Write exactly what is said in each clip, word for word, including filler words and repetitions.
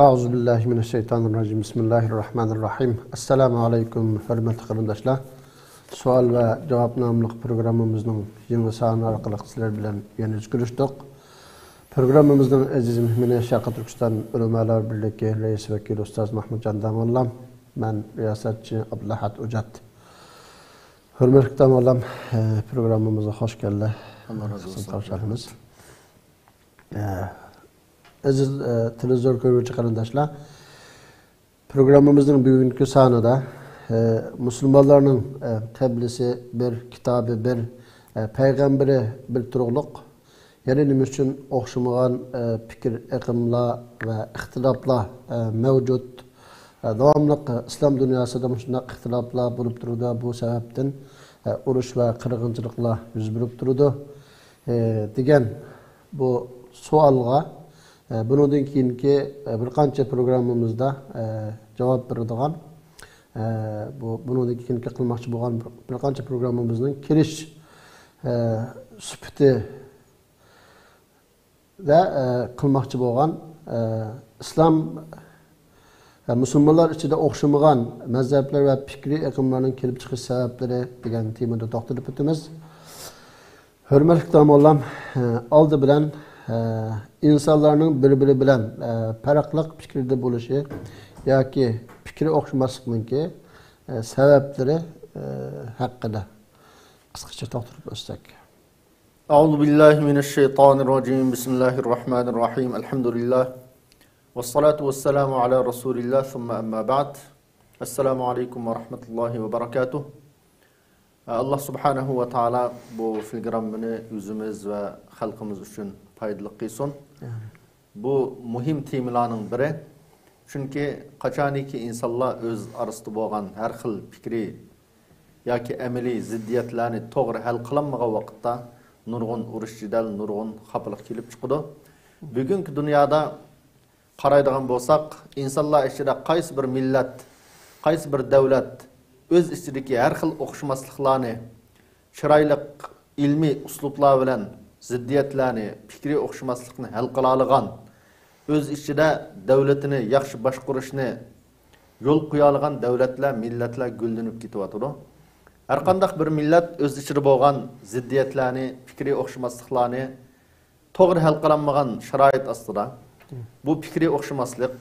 أعوذ بالله من الشيطان الرجيم. بسم الله الرحمن الرحيم. ئەسسالامۇ ئەلەيكۇم، ھۆرمەتلىك قېرىنداشلار. سوئال ۋە جاۋاب ناملىق پروگراممىمىزنىڭ يېڭى سانى ئارقىلىق سىلەر بىلەن يەنە كۆرۈشتۇق. پروگراممىمىزنىڭ ئەزىز مېھمىنى شەرقىي تۈركىستان ئۆلىمالار بىرلىكى رەئىس ۋەكىلى ئۇستاز مەھمۇتجان داموللام، مەن رىياسەتچى ئابدۇلئەھەد ئوجات. ھۆرمەتلىك داموللام، ئە، پروگراممىمىزغا خوش كەلدى. ئاللا رازى بولسۇن. قارشى ئالىمىز. ئە، ئەزىز، ئە، تېلېۋىزور كۆرگۈچى قېرىنداشلار، پروگراممىمىزنىڭ بۈگۈنكى سانىدا، ئە، مۇسۇلمانلارنىڭ، ئە، قىبلىسى بىر، كىتابى بىر، ئە، پەيغەمبىرى بىر تۇرۇقلۇق، يەنە نېمە ئۈچۈن ئوخشىمىغان، ئە، پىكىر ئېقىملار ۋە ئىختىلاپلار، ئە، مەۋجۇت؟ ئە، داۋاملىق، ئە، ئىسلام دۇنياسىدا مۇشۇنداق ئىختىلاپلار بولۇپ تۇرىدۇ. بۇ سەۋەبتىن، ئە، ئۇرۇش ۋە قىرغىنچىلىقلار يۈز بېرىپ تۇرىدۇ، ئە، دېگەن بۇ سوئالغا، ئە، بۇنىڭدىن كېيىنكى، ئە، بىر قانچە پروگراممىمىزدا، ئە، جاۋاب بېرىدىغان، ئە، بۇ، بۇنىڭدىن كېيىنكى قىلماقچى بولغان بىر، بىر قانچە پروگراممىمىزنىڭ كىرىش، ئە، سۈپىتى ۋە، ئە، قىلماقچى بولغان، ئە، ئىسلام، ئە، مۇسۇلمانلار ئىچىدە ئوخشىمىغان مەزھەپلەر ۋە پىكرىي ئېقىملارنىڭ كېلىپ چىقىش سەۋەبلىرى دېگەن تېمىدا توختىلىپ ئۆتىمىز. ھۆرمەتلىك داموللام، ئە، ئالدى بىلەن، ئە، ئىنسانلارنىڭ بىر-بىرى بىلەن، ئە، پەرقلىق پىكىردە بولۇشى ياكى پىكرى ئوخشىماسلىقنىڭكى، ئە، سەۋەبلىرى، ئە، ھەققىدە قىسقىچە توختىلىپ ئۆتسەك. أعوذ بالله من الشيطان الرجيم. بسم الله الرحمن الرحيم. الحمد لله. والصلاة والسلام على رسول الله. ثم أما بعد. السلام عليكم ورحمة الله وبركاته. ئاللا سۇبھانەھۇ ۋە تائالا بۇ فىلگراممىنى ئۆزىمىز ۋە خەلقىمىز ئۈچۈن پايدىلىق قىلسۇن. ئامىن. بۇ مۇھىم تېمىلارنىڭ بىرى. چۈنكى قاچانكى ئىنسانلار ئۆز ئارىسىدا بولغان ھەر خىل پىكرىي ياكى ئەمەلىي زىددىيەتلەرنى توغرا ھەل قىلالمىغان ۋاقىتتا، نۇرغۇن ئۇرۇش-جېدەل، نۇرغۇن خاپىلىق كېلىپ چىقىدۇ. بۈگۈنكى دۇنيادا قارايدىغان بولساق، ئىنسانلار ئىچىدە قايسى بىر مىللەت، قايسى بىر دۆلەت ئۆز ئىچىدىكى ھەر خىل ئوخشىماسلىقلارنى چىرايلىق ئىلمىي ئۇسلۇبلار بىلەن زىددىيەتلەرنى، پىكرىي ئوخشىماسلىقنى ھەل قىلالىغان، ئۆز ئىچىدە دۆلىتىنى ياخشى باشقۇرۇشنى يول قويالىغان دۆلەتلەر، مىللەتلەر گۈللىنىپ كېتىۋاتىدۇ. ھەرقانداق بىر مىللەت ئۆز ئىچىدە بولغان زىددىيەتلەرنى، پىكرىي ئوخشىماسلىقلارنى توغرا ھەل قىلالمىغان شارائىت ئاستىدا، بۇ پىكرىي ئوخشىماسلىق،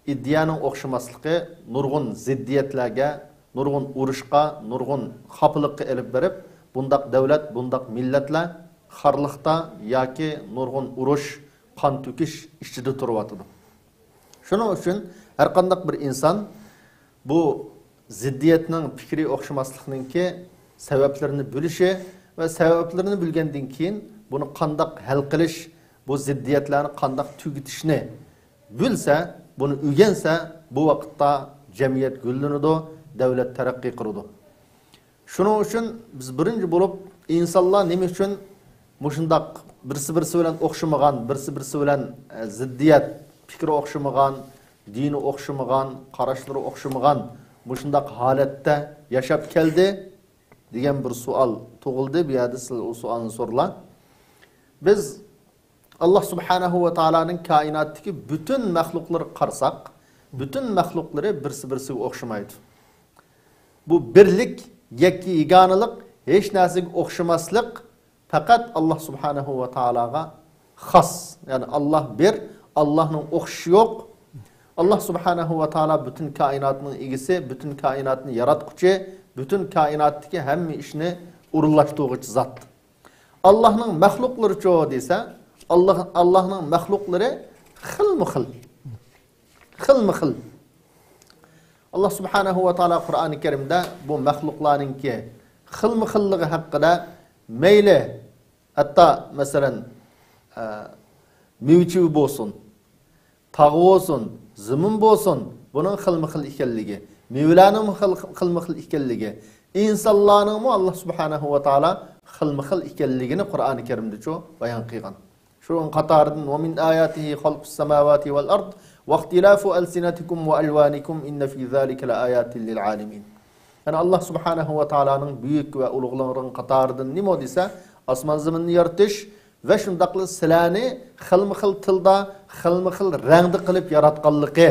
ئىدىيەنىڭ ئوخشىماسلىقى نۇرغۇن زىددىيەتلەرگە، نۇرغۇن ئۇرۇشقا، نۇرغۇن خاپىلىققا ئېلىپ بېرىپ، بۇنداق دۆلەت، بۇنداق مىللەتلەر خارلىقتا ياكى نۇرغۇن ئۇرۇش، قان تۆكۈش ئىچىدە تۇرۇۋاتىدۇ. شۇنىڭ ئۈچۈن ھەرقانداق بىر ئىنسان بۇ زىددىيەتنىڭ، پىكرىي ئوخشىماسلىقنىڭكى سەۋەبلىرىنى بىلىشى ۋە سەۋەبلىرىنى بىلگەندىن كېيىن، بۇنى قانداق ھەل قىلىش، بۇ زىددىيەتلەرنى قانداق تۈگىتىشنى بىلسە، بۇنى ئۆگەنسە، بۇ ۋاقىتتا جەمئىيەت گۈللىنىدۇ، دۆلەت تەرەققىي قىلىدۇ. شۇنىڭ ئۈچۈن بىز بىرىنچى بولۇپ، ئىنسانلار نېمە ئۈچۈن مۇشۇنداق بىرسى-بىرسى بىلەن ئوخشىمىغان، بىرسى-بىرسى بىلەن، ئە، زىددىيەت، پىكرى ئوخشىمىغان، دىنى ئوخشىمىغان، قاراشلىرى ئوخشىمىغان مۇشۇنداق ھالەتتە ياشاپ كەلدى دېگەن بىر سوئال تۇغۇلدى. بۇ يەردە سىز ئۇ سوئالنى سورىلا. بىز ئاللا سۇبھانەھۇ ۋە تائالانىڭ كائىناتتىكى پۈتۈن مەخلۇقلىرىغا قارىساق، پۈتۈن مەخلۇقلىرى بىرسى-بىرسىگە ئوخشىمايدۇ. بۇ بىرلىك، يەككە يېگانىلىق، ھېچ نەرسىگە ئوخشىماسلىق پەقەت ئاللا سۇبھانەھۇ ۋە تائالاغا خاس. يەنى ئاللا بىر، ئاللانىڭ ئوخشىشى يوق. ئاللا سۇبھانەھۇ ۋە تائالا پۈتۈن كائىناتنىڭ ئىگىسى، پۈتۈن كائىناتنى ياراتقۇچى، پۈتۈن كائىناتتىكى ھەممە ئىشنى ئورۇنلاشتۇرغۇچى زات. ئاللانىڭ مەخلۇقلىرىچۇ دېسە، ئاللا، ئاللانىڭ مەخلۇقلىرى خىلمۇ خىل. خىلمۇ خىل. ئاللا سۇبھانەھۇ ۋە تائالا قۇرئانى كەرىمدە بۇ مەخلۇقلارنىڭكى خىلمۇ خىللىقى ھەققىدە، مەيلى ھەتتا، مەسىلەن، ئە، مېۋە-چېۋە بولسۇن، تاغ بولسۇن، زېمىن بولسۇن، بۇنىڭ خىلمۇ خىل ئىكەنلىكى، مېۋىلەرنىڭمۇ خىل، خىلمۇ خىل ئىكەنلىكى، ئىنسانلارنىڭمۇ ئاللا سۇبھانەھۇ ۋە تائالا خىلمۇ خىل ئىكەنلىكىنى قۇرئانى كەرىمدىچۇ بايان قىلغان. شۇنىڭ قاتارىدىن، ومن آياته خلق السماوات والأرض واختلاف ألسنتكم وألوانكم إن في ذلك لآيات للعالمين. يەنى ئاللا سۇبھانەھۇ ۋە تائالانىڭ بۈيۈك ۋە ئۇلۇغلىقىنىڭ قاتارىدىن نېمە دېسە، ئاسمان زېمىننى يارىتىش، ۋە شۇنداقلا سىلەرنى خىلمۇ خىل تىلدا، خىلمۇ خىل رەڭدە قىلىپ ياراتقانلىقى،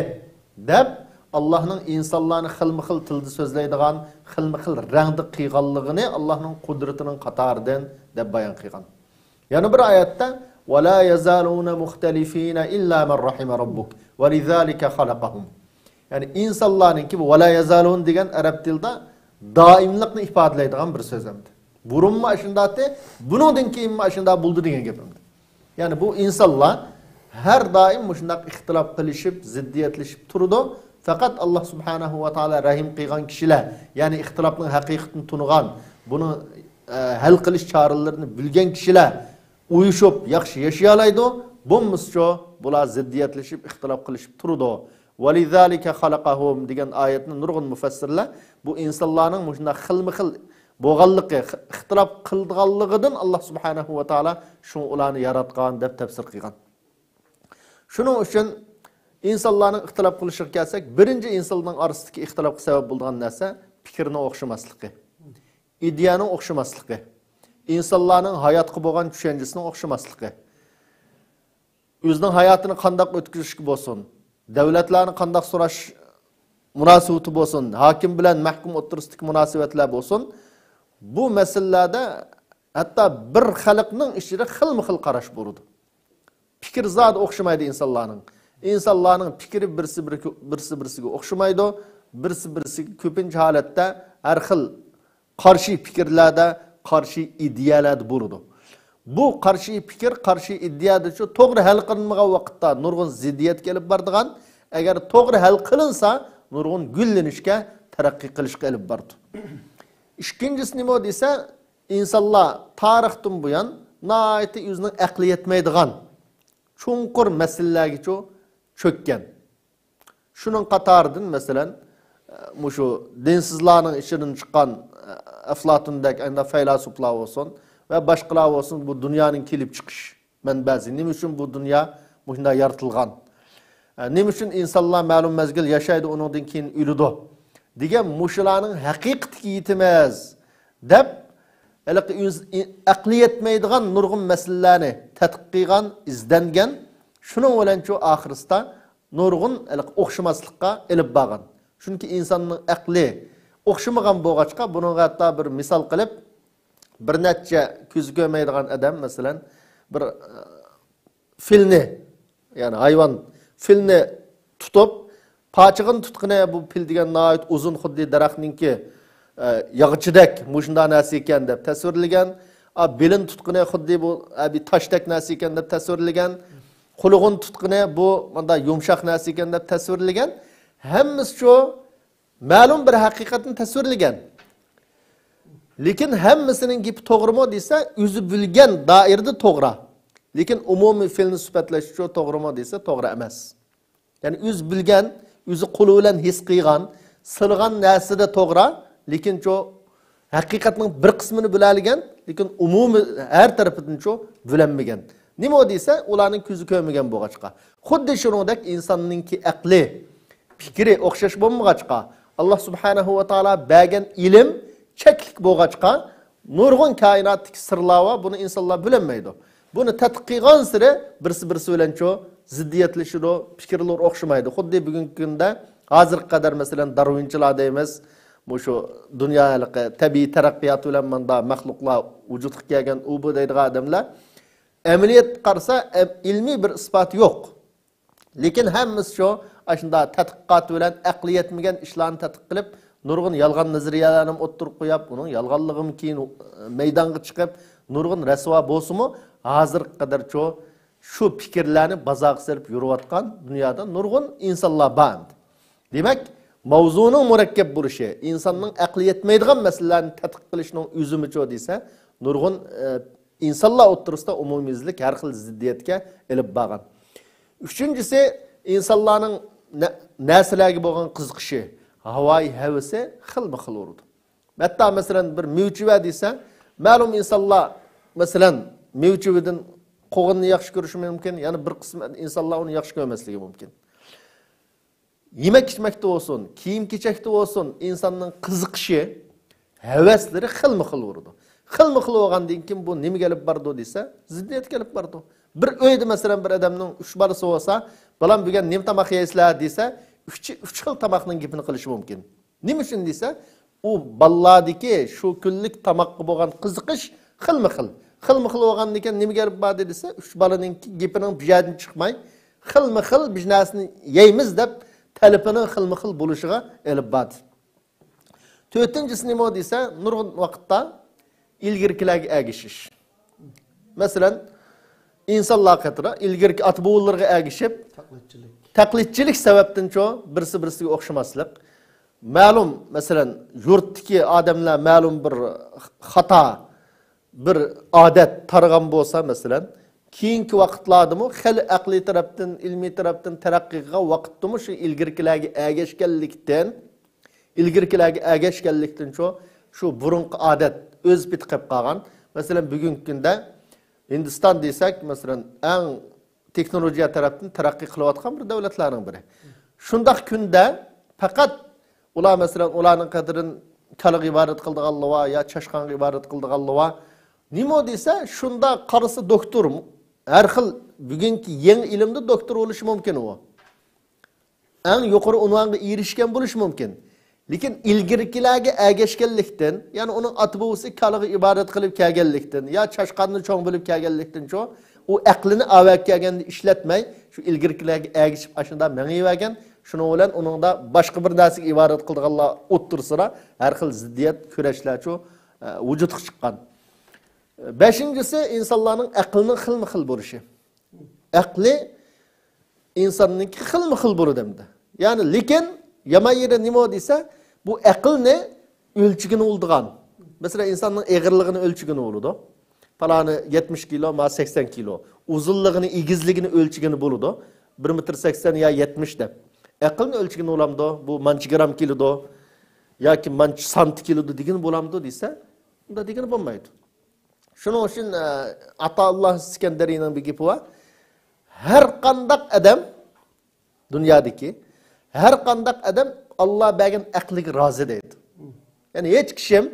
دەپ، ئاللاھنىڭ ئىنسانلارنى خىلمۇ خىل تىلدا سۆزلەيدىغان، خىلمۇ خىل رەڭدە قىلغانلىقىنى ئاللاھنىڭ قۇدرىتىنىڭ قاتارىدىن، دەپ بايان قىلغان. يەنە بىر ئايەتتە، «ولا يزالون مختلفين إلا من رحم ربك ولذلك خلقهم.» يەنى ئىنسانلارنىڭكى بۇ «ۋلا يزالون» دېگەن ئەرەب تىلىدا دائىملىقنى ئىپادىلەيدىغان بىر سۆز ئەمدى. بۇرۇنمۇ ئاشۇنداتتى، بۇنىڭدىن كېيىنمۇ ئاشۇنداق بولىدۇ دېگەن گەپ ئەمدى. يەنى بۇ ئىنسانلار ھەر دائىم مۇشۇنداق ئىختىلاپ قىلىشىپ، زىددىيەتلىشىپ تۇرىدۇ. پەقەت ئاللا سۇبھانەھۇ ۋە تائالا رەھىم قىلغان كىشىلەر، يەنى ئىختىلاپنىڭ ھەقىقىتىنى تونۇغان، بۇنى، ئە، ھەل قىلىش چارىلىرىنى بىلگەن كىشىلەر ئۇيۇشۇپ ياخشى ياشىيالايدۇ. بولمىسىچۇ، بۇلار زىددىيەتلىشىپ، ئىختىلاپ قىلىشىپ تۇرىدۇ. «ولذلك خلقهم» دېگەن ئايەتنى نۇرغۇن مۇفەسسىرلەر بۇ ئىنسانلارنىڭ مۇشۇنداق خىلمۇ خىل بولغانلىقى، ئىختىلاپ قىلىدىغانلىقىدىن ئاللا سۇبھانەھۇ ۋە تائالا شۇڭا ئۇلارنى ياراتقان دەپ تەپسىر قىلغان. شۇنىڭ ئۈچۈن ئىنسانلارنىڭ ئىختىلاپ قىلىشىغا كەلسەك، بىرىنچى ئىنسانلارنىڭ ئارىسىدىكى ئىختىلاپقا سەۋەب بولىدىغان نەرسە پىكرىنىڭ ئوخشىماسلىقى، ئىدىيەنىڭ ئوخشىماسلىقى، ئىنسانلارنىڭ ھاياتقا بولغان چۈشەنچىسىنىڭ ئوخشىماسلىقى، ئۆزىنىڭ ھاياتىنى قانداق ئۆتكۈزۈشكە بولسۇن، دۆلەتلەرنى قانداق سوراش مۇناسىۋىتى بولسۇن، ھاكىم بىلەن مەھكۇم ئوتتۇرىسىدىكى مۇناسىۋەتلەر بولسۇن، بۇ مەسىلىلەردە ھەتتا بىر خەلقنىڭ ئىچىدە خىلمۇ خىل قاراش بولىدۇ. پىكىر زادى ئوخشىمايدۇ ئىنسانلارنىڭ. ئىنسانلارنىڭ پىكرى بىرسى بىرىگە، بىرسى بىرسىگە ئوخشىمايدۇ. بىرسى بىرسىگە كۆپىنچە ھالەتتە ھەر خىل قارشى پىكىرلەردە، قارشى ئىدىيەلەردە بولىدۇ. بۇ قارشى پىكىر، قارشى ئىدىيەدىچۇ توغرا ھەل قىلىنمىغان ۋاقىتتا نۇرغۇن زىددىيەتكە ئېلىپ بارىدىغان، ئەگەر توغرا ھەل قىلىنسا، نۇرغۇن گۈللىنىشكە، تەرەققىي قىلىشقا ئېلىپ بارىدۇ. ئىككىنچىسى نېمە دېسە، ئىنسانلار تارىختىن بۇيان ناھايىتى ئۆزىنىڭ ئەقلى يەتمەيدىغان چوڭقۇر مەسىلىلەرگىچۇ چۆككەن. شۇنىڭ قاتارىدىن، مەسىلەن، مۇشۇ دىنسىزلارنىڭ ئىچىدىن چىققان ئەفلاتۇندەك ئەندا فەيلاسوپلار بولسۇن ۋە باشقىلار بولسۇن، بۇ دۇنيانىڭ كېلىپ چىقىش مەنبەسى، نېمە ئۈچۈن بۇ دۇنيا مۇشۇنداق يارىتىلغان، نېمە ئۈچۈن ئىنسانلار مەلۇم مەزگىل ياشايدۇ، ئۇنىڭدىن كېيىن ئۆلىدۇ دېگەن مۇشۇلارنىڭ ھەقىقىتىگە يېتىمىز دەپ، ھېلىقى ئۆز-، ئەقلى يەتمەيدىغان نۇرغۇن مەسىلىلەرنى تەتقىق قىلغان، ئىزدەنگەن، شۇنىڭ بىلەنچۇ ئاخىرسىدا نۇرغۇن ھېلىقى ئوخشىماسلىققا ئېلىپ بارغان. چۈنكى ئىنساننىڭ ئەقلى ئوخشىمىغان بولغاچقا، بۇنىڭغا ھەتتا بىر مىسال قىلىپ، بىر نەچچە كۆزى كۆرمەيدىغان ئادەم، مەسىلەن، بىر، ئە، فىلنى، يەنى ھايۋان، فىلنى تۇتۇپ، پاچىقىنى تۇتقىنى، بۇ پىل دېگەن ناھايىتى ئۇزۇن، خۇددى دەرەخنىڭكى، ئە، ياغىچىدەك، مۇشۇنداق نەرسە ئىكەن دەپ تەسۋىرلىگەن. ئا، بېلىنى تۇتقىنى خۇددى بۇ، ئە، بىر تاشتەك نەرسە ئىكەن دەپ تەسۋىرلىگەن. قۇلىقىنى تۇتقىنى بۇ مۇنداق يۇمشاق نەرسە ئىكەن دەپ تەسۋىرلىگەن. ھەممىسى شۇ مەلۇم بىر ھەقىقەتنى تەسۋىرلىگەن. لېكىن ھەممىسىنىڭ گېپى توغرىمۇ دېسە، ئۆزى بىلگەن دائىرىدە توغرا. لېكىن ئومۇمىي فىلنى سۈپەتلەش ئۈچۈن توغرىمۇ دېسە، توغرا ئەمەس. يەنى ئۆزى بىلگەن، ئۆزى قولى بىلەن ھېس قىلغان، سىلىغان نەرسىدە توغرا، لېكىنچۇ ھەقىقەتنىڭ بىر قىسمىنى بىلەلىگەن، لېكىن ئومۇمىي ھەر تەرىپىدىنچۇ بىلەلمىگەن. نېمە ئۇ دېسە، ئۇلارنىڭ كۆزى كۆرمىگەن بولغاچقا. خۇددى شۇنىڭدەك ئىنساننىڭكى ئەقلى، پىكرى ئوخشاش بولمىغاچقا، ئاللا سۇبھانەھۇ ۋە تائالا بەرگەن ئىلىم چەكلىك بولغاچقا، نۇرغۇن كائىناتتىكى سىرلار بار، بۇنى ئىنسانلار بىلەلمەيدۇ. بۇنى تەتقىق قىلغانسېرى بىرسى بىرسى بىلەنچۇ زىددىيەتلىشىدۇ، پىكىرلىرى ئوخشىمايدۇ. خۇددى بۈگۈنكى كۈندە ھازىرغا قەدەر، مەسىلەن، دارۋىنچىلار دەيمىز، مۇشۇ دۇنيا ھېلىقى تەبىئىي تەرەققىيات بىلەن ماندا مەخلۇقلار ۋۇجۇدقا كەلگەن، ئۇ بۇ دەيدىغان ئادەملەر ئەمەلىيەتتە قارىسا، ئە-، ئىلمىي بىر ئىسپاتى يوق. لېكىن ھەممىسى شۇ، ئاشۇنداق تەتقىقات بىلەن ئەقلى يەتمىگەن ئىشلارنى تەتقىق قىلىپ، نۇرغۇن يالغان نەزەرىيەلەرنى ئوتتۇرىغا قويۇپ، ئۇنىڭ يالغانلىقىمۇ كېيىن مەيدانغا چىقىپ، نۇرغۇن رەسۋا بولسىمۇ، ھازىرغا قەدەرچۇ شۇ پىكىرلەرنى بازارغا سېلىپ يۈرۈۋاتقان دۇنيادا نۇرغۇن ئىنسانلار بار ئەمدى. دېمەك، ماۋزۇنىڭ مۇرەككەپ بولۇشى، ئىنساننىڭ ئەقلى يەتمەيدىغان مەسىلىلەرنى تەتقىق قىلىشنىڭ ئۆزىمىچۇ دېسە، نۇرغۇن، ئە، ئىنسانلار ئوتتۇرىسىدا ئومۇميۈزلۈك ھەر خىل زىددىيەتكە ئېلىپ بارغان. ئۈچىنچىسى، ئىنسانلارنىڭ نە-، نەرسىلەرگە بولغان قىزىقىشى، ھاۋايى ھەۋىسى خىلمۇ خىل بولىدۇ. ھەتتا، مەسىلەن، بىر مېۋە-چېۋە دېسە، مەلۇم ئىنسانلار، مەسىلەن، مېۋە-چېۋىدىن قوغۇننى ياخشى كۆرۈشى مۇمكىن، يەنە بىر قىسىم ئىنسانلار ئۇنى ياخشى كۆرمەسلىكى مۇمكىن. يېمەك-ئىچمەكتە بولسۇن، كىيىم-كېچەكتە بولسۇن، ئىنساننىڭ قىزىقىشى، ھەۋەسلىرى خىلمۇ خىل بولىدۇ. خىلمۇ خىل بولغاندىن كېيىن بۇ نېمىگە ئېلىپ بارىدۇ دېسە، زىددىيەتكە ئېلىپ بارىدۇ. بىر ئۆيدە، مەسىلەن، بىر ئادەمنىڭ ئۈچ بالىسى بولسا، بالام، بۈگۈن نېمە تاماق يەيسىلەر دېسە، ئۈچى ئۈچ خىل تاماقنىڭ گېپىنى قىلىشى مۇمكىن. نېمە ئۈچۈن دېسە، ئۇ بالىلاردىكى شۇ كۈنلۈك تاماققا بولغان قىزىقىش خىلمۇ خىل. خىلمۇ خىل بولغاندىكىن نېمە گەپ بار دېسە، ئۈچ بالىنىڭكى گېپىنىڭ بىر يەردىن چىقماي، خىلمۇ خىل بىر نەرسىنى يەيمىز دەپ، تەلىپىنىڭ خىلمۇ خىل بولۇشىغا ئېلىپ بارىدۇ. تۆتىنچىسى نېمە دېسە، نۇرغۇن ۋاقىتتا ئىلگىرىكىلەرگە ئەگىشىش. مەسىلەن، ئىنسانلار قېتىدا ئىلگىرىكى ئاتا-بوۋىلىرىغا ئەگىشىپ، تەقلىدچىلىك. تەقلىدچىلىك سەۋەبتىنچۇ، بىرسى بىرسىگە ئوخشىماسلىق. مەلۇم، مەسىلەن، يۇرتتىكى ئادەملەر مەلۇم بىر خاتا، بىر ئادەت تارىغان بولسا، مەسىلەن، كېيىنكى ۋاقىتلاردىمۇ خېلى ئەقلىي تەرەپتىن، ئىلمىي تەرەپتىن تەرەققىي قىلغان ۋاقىتتىمۇ شۇ ئىلگىرىكىلەرگە ئەگەشكەنلىكتىن، ئىلگىرىكىلەرگە ئەگەشكەنلىكتىن شۇ، شۇ بۇرۇنقى ئادەت ئۆز پېتى قېلىپ قالغان. مەسىلەن، بۈگۈنكى كۈندە ھىندىستان دېسەك، مەسىلەن، ئەڭ تېخنولوگىيە تەرەپتىن تەرەققىي قىلىۋاتقان بىر دۆلەتلەرنىڭ بىرى. شۇنداق كۈندە پەقەت ئۇلار، مەسىلەن، ئۇلارنىڭ قەدرىن كالىغا ئىبادەت قىلىدىغانلىرى بار يا چاشقانغا ئىبادەت قىلىدىغانلىرى بار. نېمە دېسە، شۇنداق قارىسا دوختۇر، ھەر خىل بۈگۈنكى يېڭى ئىلىمدە دوختۇر بولۇشى مۇمكىن ئۇ. ئەڭ يۇقىرى ئۇنۋانغا ئېرىشكەن بولۇشى مۇمكىن. لېكىن ئىلگىرىكىلەرگە ئەگەشكەنلىكتىن، يەنى ئۇنىڭ ئاتا-بوۋىسى كالىغا ئىبادەت قىلىپ كەلگەنلىكتىن، يا چاشقاننى چوڭ بىلىپ كەلگەنلىكتىنچۇ، ئۇ ئەقلىنى ئاۋەت كەلگەندە ئىشلەتمەي، شۇ ئىلگىرىكىلەرگە ئەگىشىپ ئاشۇنداق مېڭىۋەرگەن. شۇنىڭ بىلەن ئۇنىڭدا باشقا بىر نەرسىگە ئىبادەت قىلىدىغانلار ئوتتۇرىسىدا ھەر خىل زىددىيەت، كۈرەشلەرچۇ، ئە، ۋۇجۇدقا چىققان. بەشىنچىسى، ئىنسانلارنىڭ ئەقلىنىڭ خىلمۇ خىل بولۇشى. ئەقلى ئىنساننىڭكى خىلمۇ خىل بولىدۇ ئەمدى. يەنى، لېكىن يامان يېرى نېمە دېسە، بۇ ئەقىلنى ئۆلچىگىنى بولىدىغان. مەسىلەن، ئىنساننىڭ ئېغىرلىقىنى ئۆلچىگىنى بولىدۇ. پالانى يەتمىش كىلو، ما سەكسەن كىلو. ئۇزۇنلۇقىنى، ئېگىزلىكىنى ئۆلچىگىنى بولىدۇ. بىر مېتىر سەكسەن يا يەتمىش دەپ. ئەقىلنى ئۆلچىگىنى بولامدۇ؟ بۇ مانچە گرام كېلىدۇ ياكى مانچە سانتى كېلىدۇ دېگىنى بولامدۇ دېسە، ئۇنداق دېگىنى بولمايدۇ. شۇنىڭ ئۈچۈن، ئە، ئاتائۇللا ئىسكەندەرىينىڭ بىر گېپى بار. ھەر قانداق ئادەم، دۇنيادىكى ھەر قانداق ئادەم ئاللا بەرگەن ئەقلىگە رازى دەيدۇ. يەنى ھېچ كىشىم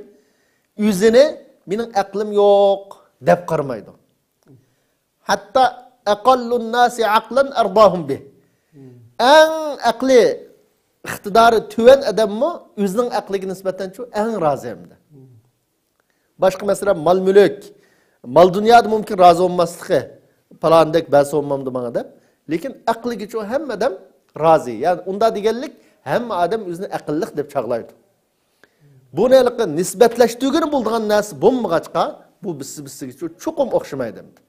ئۆزىنى مېنىڭ ئەقلىم يوق دەپ قارىمايدۇ. ھەتتا ئەقەللۇن ناسى ئەقلەن ئەرداھۇم بىھ. ئەڭ ئەقلى، ئىقتىدارى تۆۋەن ئادەممۇ ئۆزىنىڭ ئەقلىگە نىسبەتەن شۇ ئەڭ رازى ئەمدى. باشقا، مەسىلەن، مال-مۈلۈك، مال-دۇنيادا مۇمكىن رازى بولماسلىقى، پالاندەك بەرسە بولمامدۇ ماڭا دەپ. لېكىن ئەقلىگىچۇ ھەممە ئادەم رازى. يەنى ئۇنداق دېگەنلىك، ھەممە ئادەم ئۆزىنى ئەقىللىق دەپ چاغلايدۇ. بۇنى ھېلىقى نىسبەتلەشتۈرگىلى بولىدىغان نەرسە بولمىغاچقا، بۇ بىرسى-بىرسىگە چوقۇم ئوخشىمايدۇ ئەمدى.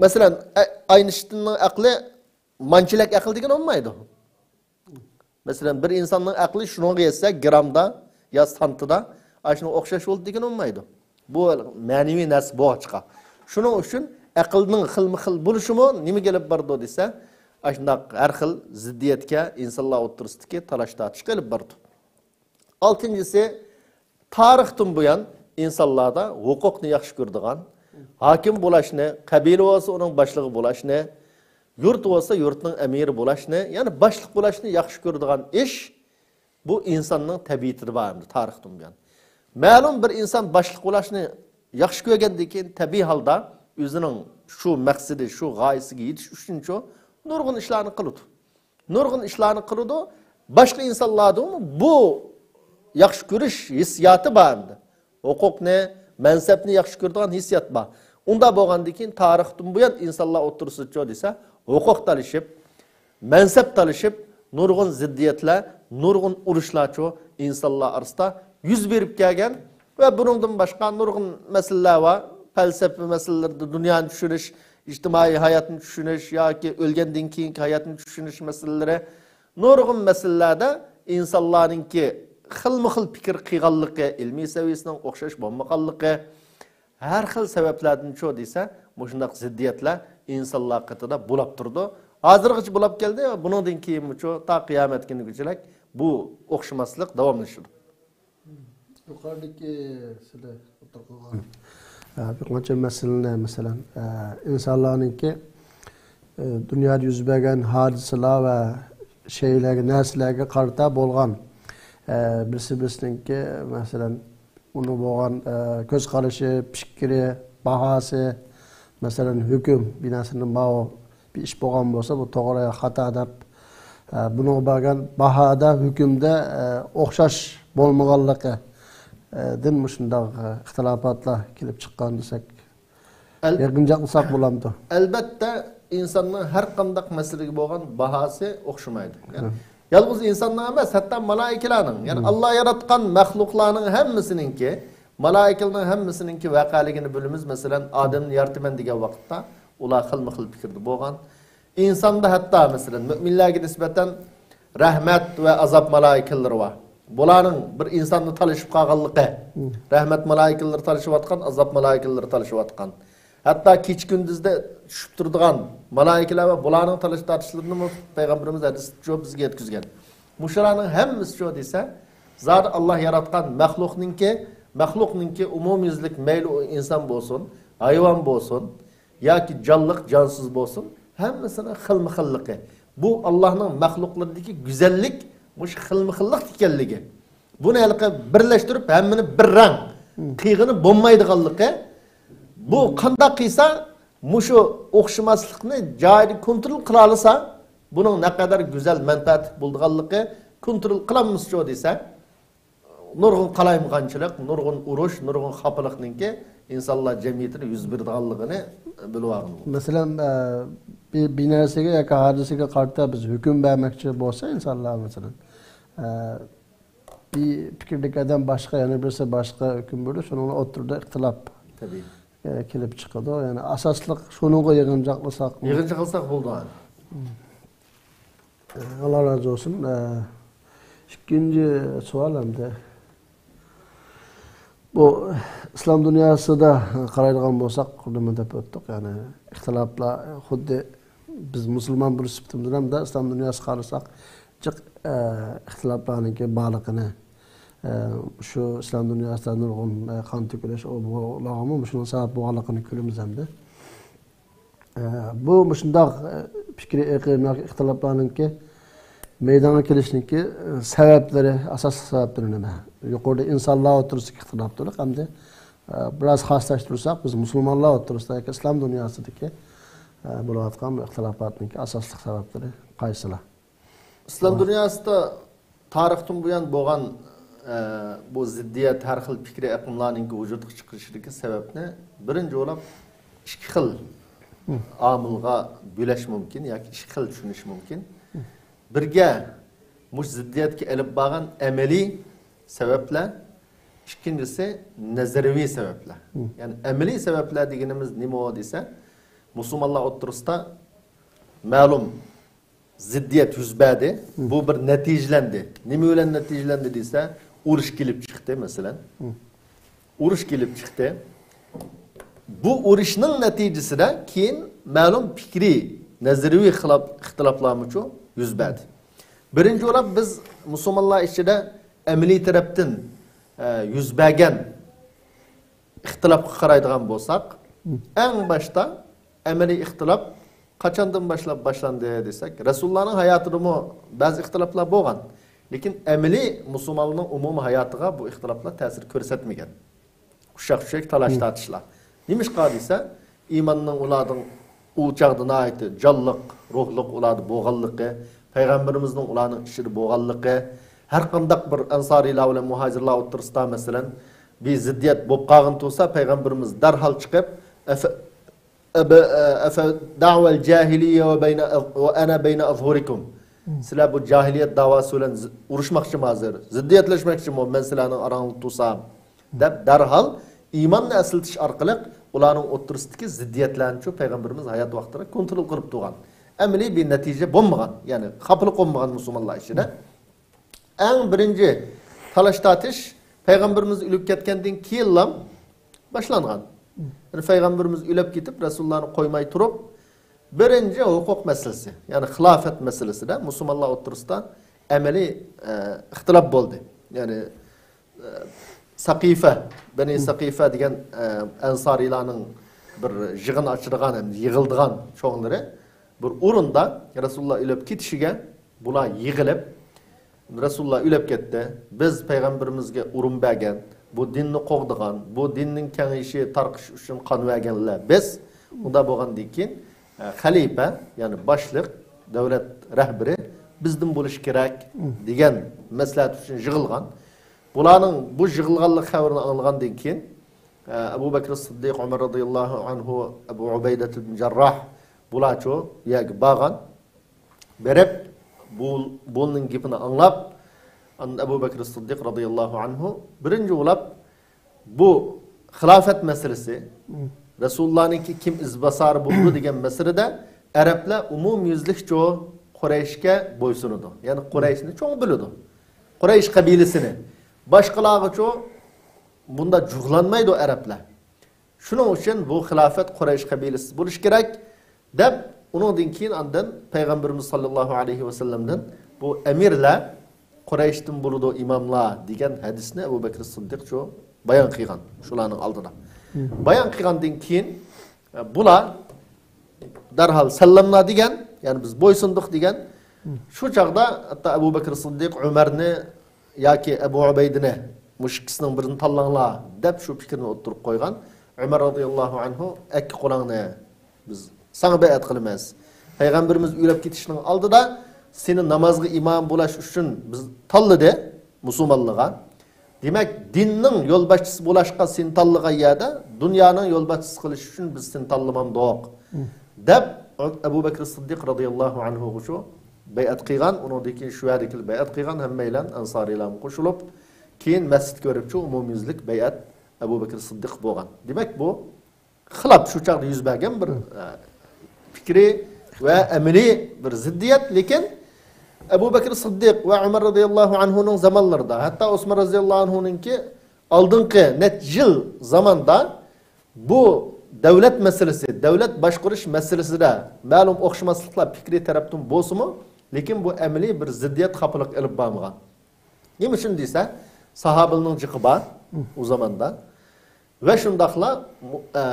مەسىلەن، ئە-، ئاينىشتىننىڭ ئەقلى مانچىلەك ئەقىل دېگىنى بولمايدۇ. مەسىلەن، بىر ئىنساننىڭ ئەقلى شۇنىڭغا يەتسە، گرامدا يا سانتىدا، ئاشۇنىڭغا ئوخشاش بولدى دېگىنى بولمايدۇ. بۇ مەنىۋى نەرسە بولغاچقا. شۇنىڭ ئۈچۈن ئەقىلنىڭ خىلمۇ خىل بولۇشىمۇ نېمىگە ئېلىپ بارىدۇ دېسە، ئاشۇنداق ھەر خىل زىددىيەتكە، ئىنسانلار ئوتتۇرىسىدىكى تالاش-تارتىشقا ئېلىپ بارىدۇ. ئالتىنچىسى، تارىختىن بۇيان ئىنسانلاردا ھوقۇقنى ياخشى كۆرىدىغان، ھاكىم بولاشنى، قەبىلە بولسا ئۇنىڭ باشلىقى بولاشنى، يۇرت بولسا يۇرتنىڭ ئەمىرى بولاشنى، يەنى باشلىق بولاشنى ياخشى كۆرىدىغان ئىش، بۇ ئىنساننىڭ تەبىئىتىدە بار ئەمدى تارىختىن بۇيان. مەلۇم بىر ئىنسان باشلىق بولاشنى ياخشى كۆرگەندىن كېيىن، تەبىئىي ھالدا ئۆزىنىڭ شۇ مەقسىتى، شۇ غايىسىگە يېتىش ئۈچۈنچۇ نۇرغۇن ئىشلارنى قىلىدۇ. نۇرغۇن ئىشلارنى قىلىدۇ. باشقا ئىنسانلاردىمۇ بۇ ياخشى كۆرۈش ھېسسىياتى بار ئەمدى. ھوقۇقنى، مەنسەپنى ياخشى كۆرىدىغان ھېسسىيات بار. ئۇنداق بولغاندىن كېيىن تارىختىن بۇيان ئىنسانلار ئوتتۇرىسىدىچۇ دېسە، ھوقۇق تالىشىپ، مەنسەپ تالىشىپ، نۇرغۇن زىددىيەتلەر، نۇرغۇن ئۇرۇشلارچۇ ئىنسانلار ئارىسىدا يۈز بېرىپ كەلگەن ۋە بۇنىڭدىن باشقا نۇرغۇن مەسىلىلەر بار. پەلسەپە مەسىلىلىرىدە دۇنيانى چۈشىنىش، ئىجتىمائىي ھاياتنى چۈشىنىش ياكى ئۆلگەندىن كېيىنكى ھاياتنى چۈشىنىش مەسىلىلىرى، نۇرغۇن مەسىلىلەردە ئىنسانلارنىڭكى خىلمۇ خىل پىكىر قىلغانلىقى، ئىلمىي سەۋىيەسىنىڭ ئوخشاش بولمىغانلىقى، ھەر خىل سەۋەبلەردىنچۇ دېسە، مۇشۇنداق زىددىيەتلەر ئىنسانلار قېتىدا بولاپ تۇرىدۇ. ھازىرغىچە بولاپ كەلدى، بۇنىڭدىن كېيىنمۇچۇ تا قىيامەت كۈنىگىچىلىك بۇ ئوخشىماسلىق داۋاملىشىدۇ. يۇقىرىدىكى سىلەر ئوتتۇرىغا قويغان، ئە، بىر قانچە مەسىلىنى، مەسىلەن، ئە، ئىنسانلارنىڭكى، ئە، دۇنيادا يۈز بەرگەن ھادىسىلەر ۋە شەيئىلەرگە، نەرسىلەرگە قارىتا بولغان، ئە، بىرسى بىرسىنىڭكى، مەسىلەن، ئۇنىڭ بولغان، ئە، كۆز قارىشى، پىكرى، باھاسى، مەسىلەن، ھۆكۈم، بىناسىنى ماۋۇ بىر ئىش بولغان بولسا، بۇ توغرا يا خاتا دەپ، ئە، بۇنىڭغا بەرگەن باھادا، ھۆكۈمدە، ئە، ئوخشاش بولمىغانلىقى، ئە، دىن مۇشۇنداق، ئە، ئىختىلاپاتلار كېلىپ چىققان دېسەك، ئەل- يىغىنچاقلىساق بولامدۇ؟ ئەلبەتتە، ئىنساننىڭ ھەر قانداق مەسىلىگە بولغان باھاسى ئوخشىمايدۇ. يەنى، ھە. يالغۇز ئىنساننىڭ ئەمەس، ھەتتا مالائىكىلەرنىڭ، يەنى، ھە. ئاللا ياراتقان مەخلۇقلارنىڭ ھەممىسىنىڭكى، مالائىكىلەرنىڭ ھەممىسىنىڭكى ۋەقەلىكىنى بىلىمىز. مەسىلەن، ئادەمنى يارىتىمەن دېگەن ۋاقىتتا ئۇلار خىلمۇ خىل پىكىردە بولغان. ئىنساندا ھەتتا، مەسىلەن، مۆمىنلەرگە نىسبەتەن رەھمەت ۋە ئازاب مالائىكىلىرى بار. بۇلارنىڭ بىر ئىنساننى تالىشىپ قالغانلىقى، ھىم. رەھمەت مالائىكىلىرى تالىشىۋاتقان، ئازاب مالائىكىلىرى تالىشىۋاتقان. ھەتتا كېچە-كۈندۈزدە چۈشۈپ تۇرىدىغان مالائىكىلەر ۋە بۇلارنىڭ تالىش-تارتىشلىرىنىمۇ پەيغەمبىرىمىز ھەدىستە شۇ بىزگە يەتكۈزگەن. مۇشۇلارنىڭ ھەممىسى شۇ دېسە، زادى ئاللا ياراتقان مەخلۇقنىڭكى، مەخلۇقنىڭكى ئومۇميۈزلۈك، مەيلى ئۇ ئىنسان بولسۇن، ھايۋان بولسۇن، ياكى جانلىق، جانسىز بولسۇن، ھەممىسىنىڭ خىلمۇ خىللىقى. بۇ ئاللانىڭ مەخلۇقلىرىدىكى گۈزەللىك مۇشۇ خىلمۇ خىللىق ئىكەنلىكى. بۇنى ھېلىقى بىرلەشتۈرۈپ ھەممىنى بىر رەڭ قىلغىلى بولمايدىغانلىقى. بۇ قانداق قىلسا مۇشۇ ئوخشىماسلىقنى جايىدا كونترول قىلالىسا، بۇنىڭ نەقەدەر گۈزەل مەنپەئەتلىك بولىدىغانلىقى، كونترول قىلالمىسىچۇ دېسە، نۇرغۇن قالايمىقانچىلىق، نۇرغۇن ئۇرۇش، نۇرغۇن خاپىلىقنىڭكى ئىنسانلار جەمئىيىتىدە يۈز بېرىدىغانلىقىنى بىلىۋالغىلى بولىدۇ. مەسىلەن، ئە، بىر، بىر نەرسىگە ياكى ھادىسىگە قارىتا بىز ھۆكۈم بەرمەكچى بولسا ئىنسانلار، مەسىلەن، ئە، بىر پىكىردىكى ئادەم باشقا، يەنە بىرسى باشقا ھۆكۈم بېرىدۇ، شۇنىڭ ئوتتۇرىدا ئىختىلاپ، تەبىئىي. ئە، كېلىپ چىقىدۇ. يەنى ئاساسلىق شۇنىڭغا يىغىنچاقلىساق. يىغىنچاقلىساق بولىدۇ. ئاللا رازى بولسۇن. ئە، ئىككىنچى سوئال ئەمدى. بۇ ئىسلام دۇنياسىدا قارايدىغان بولساق، خۇددى مۇنداق دەپ ئۆتتۇق، يەنى ئىختىلاپلار خۇددى بىز مۇسۇلمان بولۇش سۈپىتىمىز بىلەن ئىسلام دۇنياسىغا قارىساق، جىق، ئە، ئىختىلاپلارنىڭكى بارلىقىنى، ئە، شۇ ئىسلام دۇنياسىدا نۇرغۇن، ئە، قان تۆكۈلۈش، ئۇ بۇلارغىمۇ مۇشۇنىڭ سەۋەب بولغانلىقىنى كۆرىمىز ئەمدى. ئە، بۇ مۇشۇنداق، ئە، پىكرىي ئېقىم ياكى ئىختىلاپلارنىڭكى مەيدانغا كېلىشنىڭكى، ئە، سەۋەبلىرى، ئاساسلىق سەۋەبلىرى نېمە؟ يۇقىرىدا ئىنسانلار ئوتتۇرىسىدىكى ئىختىلاپ تۇرۇق ئەمدى، ئە، بىراز خاسلاشتۇرساق، بىز مۇسۇلمانلار ئوتتۇرىسىدا ياكى ئىسلام دۇنياسىدىكى، ئە، بولۇۋاتقان بۇ ئىختىلاپاتنىڭكى ئاساسلىق سەۋەبلىرى قايسىلار؟ ئىسلام دۇنياسىدا تارىختىن بۇيان بولغان، ئە، بۇ زىددىيەت، ھەر خىل پىكرىي ئېقىملارنىڭكى ۋۇجۇدقا چىقىشىدىكى سەۋەبنى بىرىنچى بولۇپ ئىككى خىل ئامىلغا بۆلەش مۇمكىن ياكى ئىككى خىل چۈشىنىش مۇمكىن. بىرگە مۇشۇ زىددىيەتكە ئېلىپ بارغان ئەمەلىي سەۋەبلەر، ئىككىنچىسى نەزەرىيىۋى سەۋەبلەر. يەنى ئەمەلىي سەۋەبلەر دېگىنىمىز نېمە دېسە، مۇسۇلمانلار ئوتتۇرىسىدا مەلۇم زىددىيەت يۈز بەردى. بۇ بىر نەتىجىلەندى. نېمە بىلەن نەتىجىلەندى دېسە، ئۇرۇش كېلىپ چىقتى، مەسىلەن. ئۇرۇش كېلىپ چىقتى. بۇ ئۇرۇشنىڭ نەتىجىسىدە كېيىن مەلۇم پىكرىي، نەزەرىيىۋى خىلاپ، ئىختىلاپلارمۇچۇ يۈز بەردى. بىرىنچى بولۇپ، بىز مۇسۇلمانلار ئىچىدە ئەمەلىي تەرەپتىن، ئە، يۈز بەرگەن ئىختىلاپقا قارايدىغان بولساق، ئەڭ باشتا ئەمەلىي ئىختىلاپ قاچاندىن باشلاپ باشلاندى دېسەك، رەسۇلۇللانىڭ ھاياتىدىمۇ بەزى ئىختىلاپلار بولغان. لېكىن ئەمەلىي مۇسۇلمانلارنىڭ ئومۇمىي ھاياتىغا بۇ ئىختىلاپلار تەسىر كۆرسەتمىگەن. ئۇششاق-چۈششەك تالاش-تارتىشلار. نېمىشقا دېسە، ئىماننىڭ ئۇلارنىڭ ئۇ چاغدا ناھايىتى جانلىق، روھلۇق ئۇلاردا بولغانلىقى، پەيغەمبىرىمىزنىڭ ئۇلارنىڭ ئىچىدە بولغانلىقى، ھەر قانداق بىر ئەنسارىيلار بىلەن مۇھاجىرلار ئوتتۇرىسىدا، مەسىلەن، بىر زىددىيەت بولۇپ قالغان تۇرسا، پەيغەمبىرىمىز دەرھال چىقىپ، ئەفە-، ئەبە-، ئەفە دەۋەل جاھىلىيە ۋە بەينە ئەز-، ۋە ئەنە بەينە ئەزھۇرىكۇم. سىلەر بۇ جاھىلىيەت داۋاسى بىلەن زى-، ئۇرۇشماقچىمۇ ھازىر؟ زىددىيەتلەشمەكچىمۇ مەن سىلەرنىڭ ئاراڭلىقتا تۇرسام؟ دەپ، دەرھال ئىماننى ئەسلىتىش ئارقىلىق ئۇلارنىڭ ئوتتۇرىسىدىكى زىددىيەتلەرنىچۇ پەيغەمبىرىمىز ھايات ۋاقتىدا كونترول قىلىپ تۇرغان. ئەمەلىي بىر نەتىجە بولمىغان، يەنى خاپىلىق بولمىغان مۇسۇلمانلار ئىچىدە. ئەڭ بىرىنچى تالاش-تارتىش پەيغەمبىرىمىز ئۆلۈپ كەتكەندىن كېيىنلا باشلانغان. يەنى پەيغەمبىرىمىز ئۆلۈپ كېتىپ، رەسۇلۇللانى قويماي تۇرۇپ، بىرىنچى ھوقۇق مەسىلىسى، يەنى خىلاپەت مەسىلىسىدە مۇسۇلمانلار ئوتتۇرىسىدا ئەمەلىي، ئە، ئىختىلاپ بولدى. يەنى، ئە، سەقىفە، بەنى سەقىفە دېگەن، ئە، ئەنسارىيلارنىڭ بىر يىغىن ئاچىدىغان، ھەم يىغىلىدىغان چوڭلىرى بىر ئورۇندا رەسۇلۇللا ئۆلۈپ كېتىشىگە بۇلار يىغىلىپ، رەسۇلۇللا ئۆلۈپ كەتتى. بىز پەيغەمبىرىمىزگە ئورۇن بەرگەن، بۇ دىننى قوغدىغان، بۇ دىننىڭ كېڭىيىشى، تارقىشى ئۈچۈن قان بەرگەنلەر بىز. ئۇنداق بولغاندىن كېيىن، ئە، خەلىپە، يەنى باشلىق، دۆلەت رەھبىرى بىزدىن بولۇشى كېرەك، دېگەن مەسلىھەت ئۈچۈن يىغىلغان. بۇلارنىڭ بۇ يىغىلغانلىق خەۋىرىنى ئاڭلىغاندىن كېيىن، ئە، ئەبۇ بەكرى سىددىق، ئۆمەر رازىياللاھۇ ئەنھۇ، ئەبۇ ئۇبەيدە ئىبن جەرراھ، بۇلارچۇ يەرگە بارغان. بېرىپ، بۇ، بۇنىڭ گېپىنى ئاڭلاپ، ئاندىن ئەبۇ بەكرى سىددىق رازىياللاھۇ ئەنھۇ بىرىنچى بولاپ، بۇ خىلاپەت مەسىلىسى، رەسۇلۇللانىڭكى كىم ئىزباسارى بولىدۇ دېگەن مەسىلىدە ئەرەبلەر ئومۇميۈزلۈكچۇ قۇرەيشكە بويسۇنىدۇ. يەنى قۇرەيشنى چوڭ بىلىدۇ. قۇرەيش قەبىلىسىنى. باشقىلارغىچۇ بۇندا جۇغلانمايدۇ ئەرەبلەر. شۇنىڭ ئۈچۈن بۇ خىلاپەت قۇرەيش قەبىلىسى بولۇشى كېرەك، دەپ، ئۇنىڭدىن كېيىن ئاندىن پەيغەمبىرىمىز ساللاللاھۇ ئەلەيھى ۋەسەللەمدىن بۇ ئەمىرلەر قۇرەيشتىن بولىدۇ ئىماملار دېگەن ھەدىسنى ئەبۇ بەكرى سىددىقچۇ بايان قىلغان شۇلارنىڭ ئالدىدا. بايان قىلغاندىن كېيىن، ئە، بۇلار دەرھال سەللەملا دېگەن، يەنى بىز بويسۇندۇق دېگەن. شۇ چاغدا ھەتتا ئەبۇ بەكرى سىددىق ئۆمەرنى ياكى ئەبۇ ئۇبەيدىنى، مۇشۇ ئىككىسىنىڭ بىرىنى تاللاڭلار، دەپ شۇ پىكىرنى ئوتتۇرىغا قويغان. ئۆمەر رازىياللاھۇ ئەنھۇ، ئەككە قولۇڭنى، بىز ساڭا بەيئەت قىلىمىز. پەيغەمبىرىمىز ئۆلۈپ كېتىشنىڭ ئالدىدا سېنى نامازغا ئىمام بولاش ئۈچۈن بىز تاللىدى مۇسۇلمانلىققا. دېمەك، دىننىڭ يولباشچىسى بولاشقا سېنى تاللىغان يەردە دۇنيانىڭ يولباشچىسى قىلىش ئۈچۈن بىز سېنى تاللىمامدۇق، دەپ ئەبۇ بەكرى سىددىق رازىياللاھۇ ئەنھۇغىچۇ بەيئەت قىلغان. ئۇنىڭدىن كېيىن شۇ يەردىكىلەر بەيئەت قىلغان، ھەممەيلەن ئەنسارىيلارمۇ قوشۇلۇپ، كېيىن مەسچىتكە بېرىپچۇ ئومۇميۈزلۈك بەيئەت ئەبۇ بەكرى سىددىق بولغان. دېمەك، بۇ خىلاپ شۇ چاغدا يۈز بەرگەن بىر، ئە، پىكرى ۋە ئەمەلىي بىر زىددىيەت. لېكىن ئەبۇ بەكرى سىددىق ۋە ئۆمەر رازىياللاھۇ ئەنھۇنىڭ زامانلىرىدا، ھەتتا ئوسمان رازىياللاھۇ ئەنھۇنىڭكى ئالدىنقى نەچچە يىل زاماندا بۇ دۆلەت مەسىلىسى، دۆلەت باشقۇرۇش مەسىلىسىدە مەلۇم ئوخشىماسلىقلار پىكرىي تەرەپتىن بولسىمۇ، لېكىن بۇ ئەمەلىي بىر زىددىيەت، خاپىلىق ئېلىپ بارمىغان. نېمە ئۈچۈن دېسە، ساھابىلىرنىڭ جىقى بار ئۇ زاماندا. ۋە شۇنداقلا، ئە،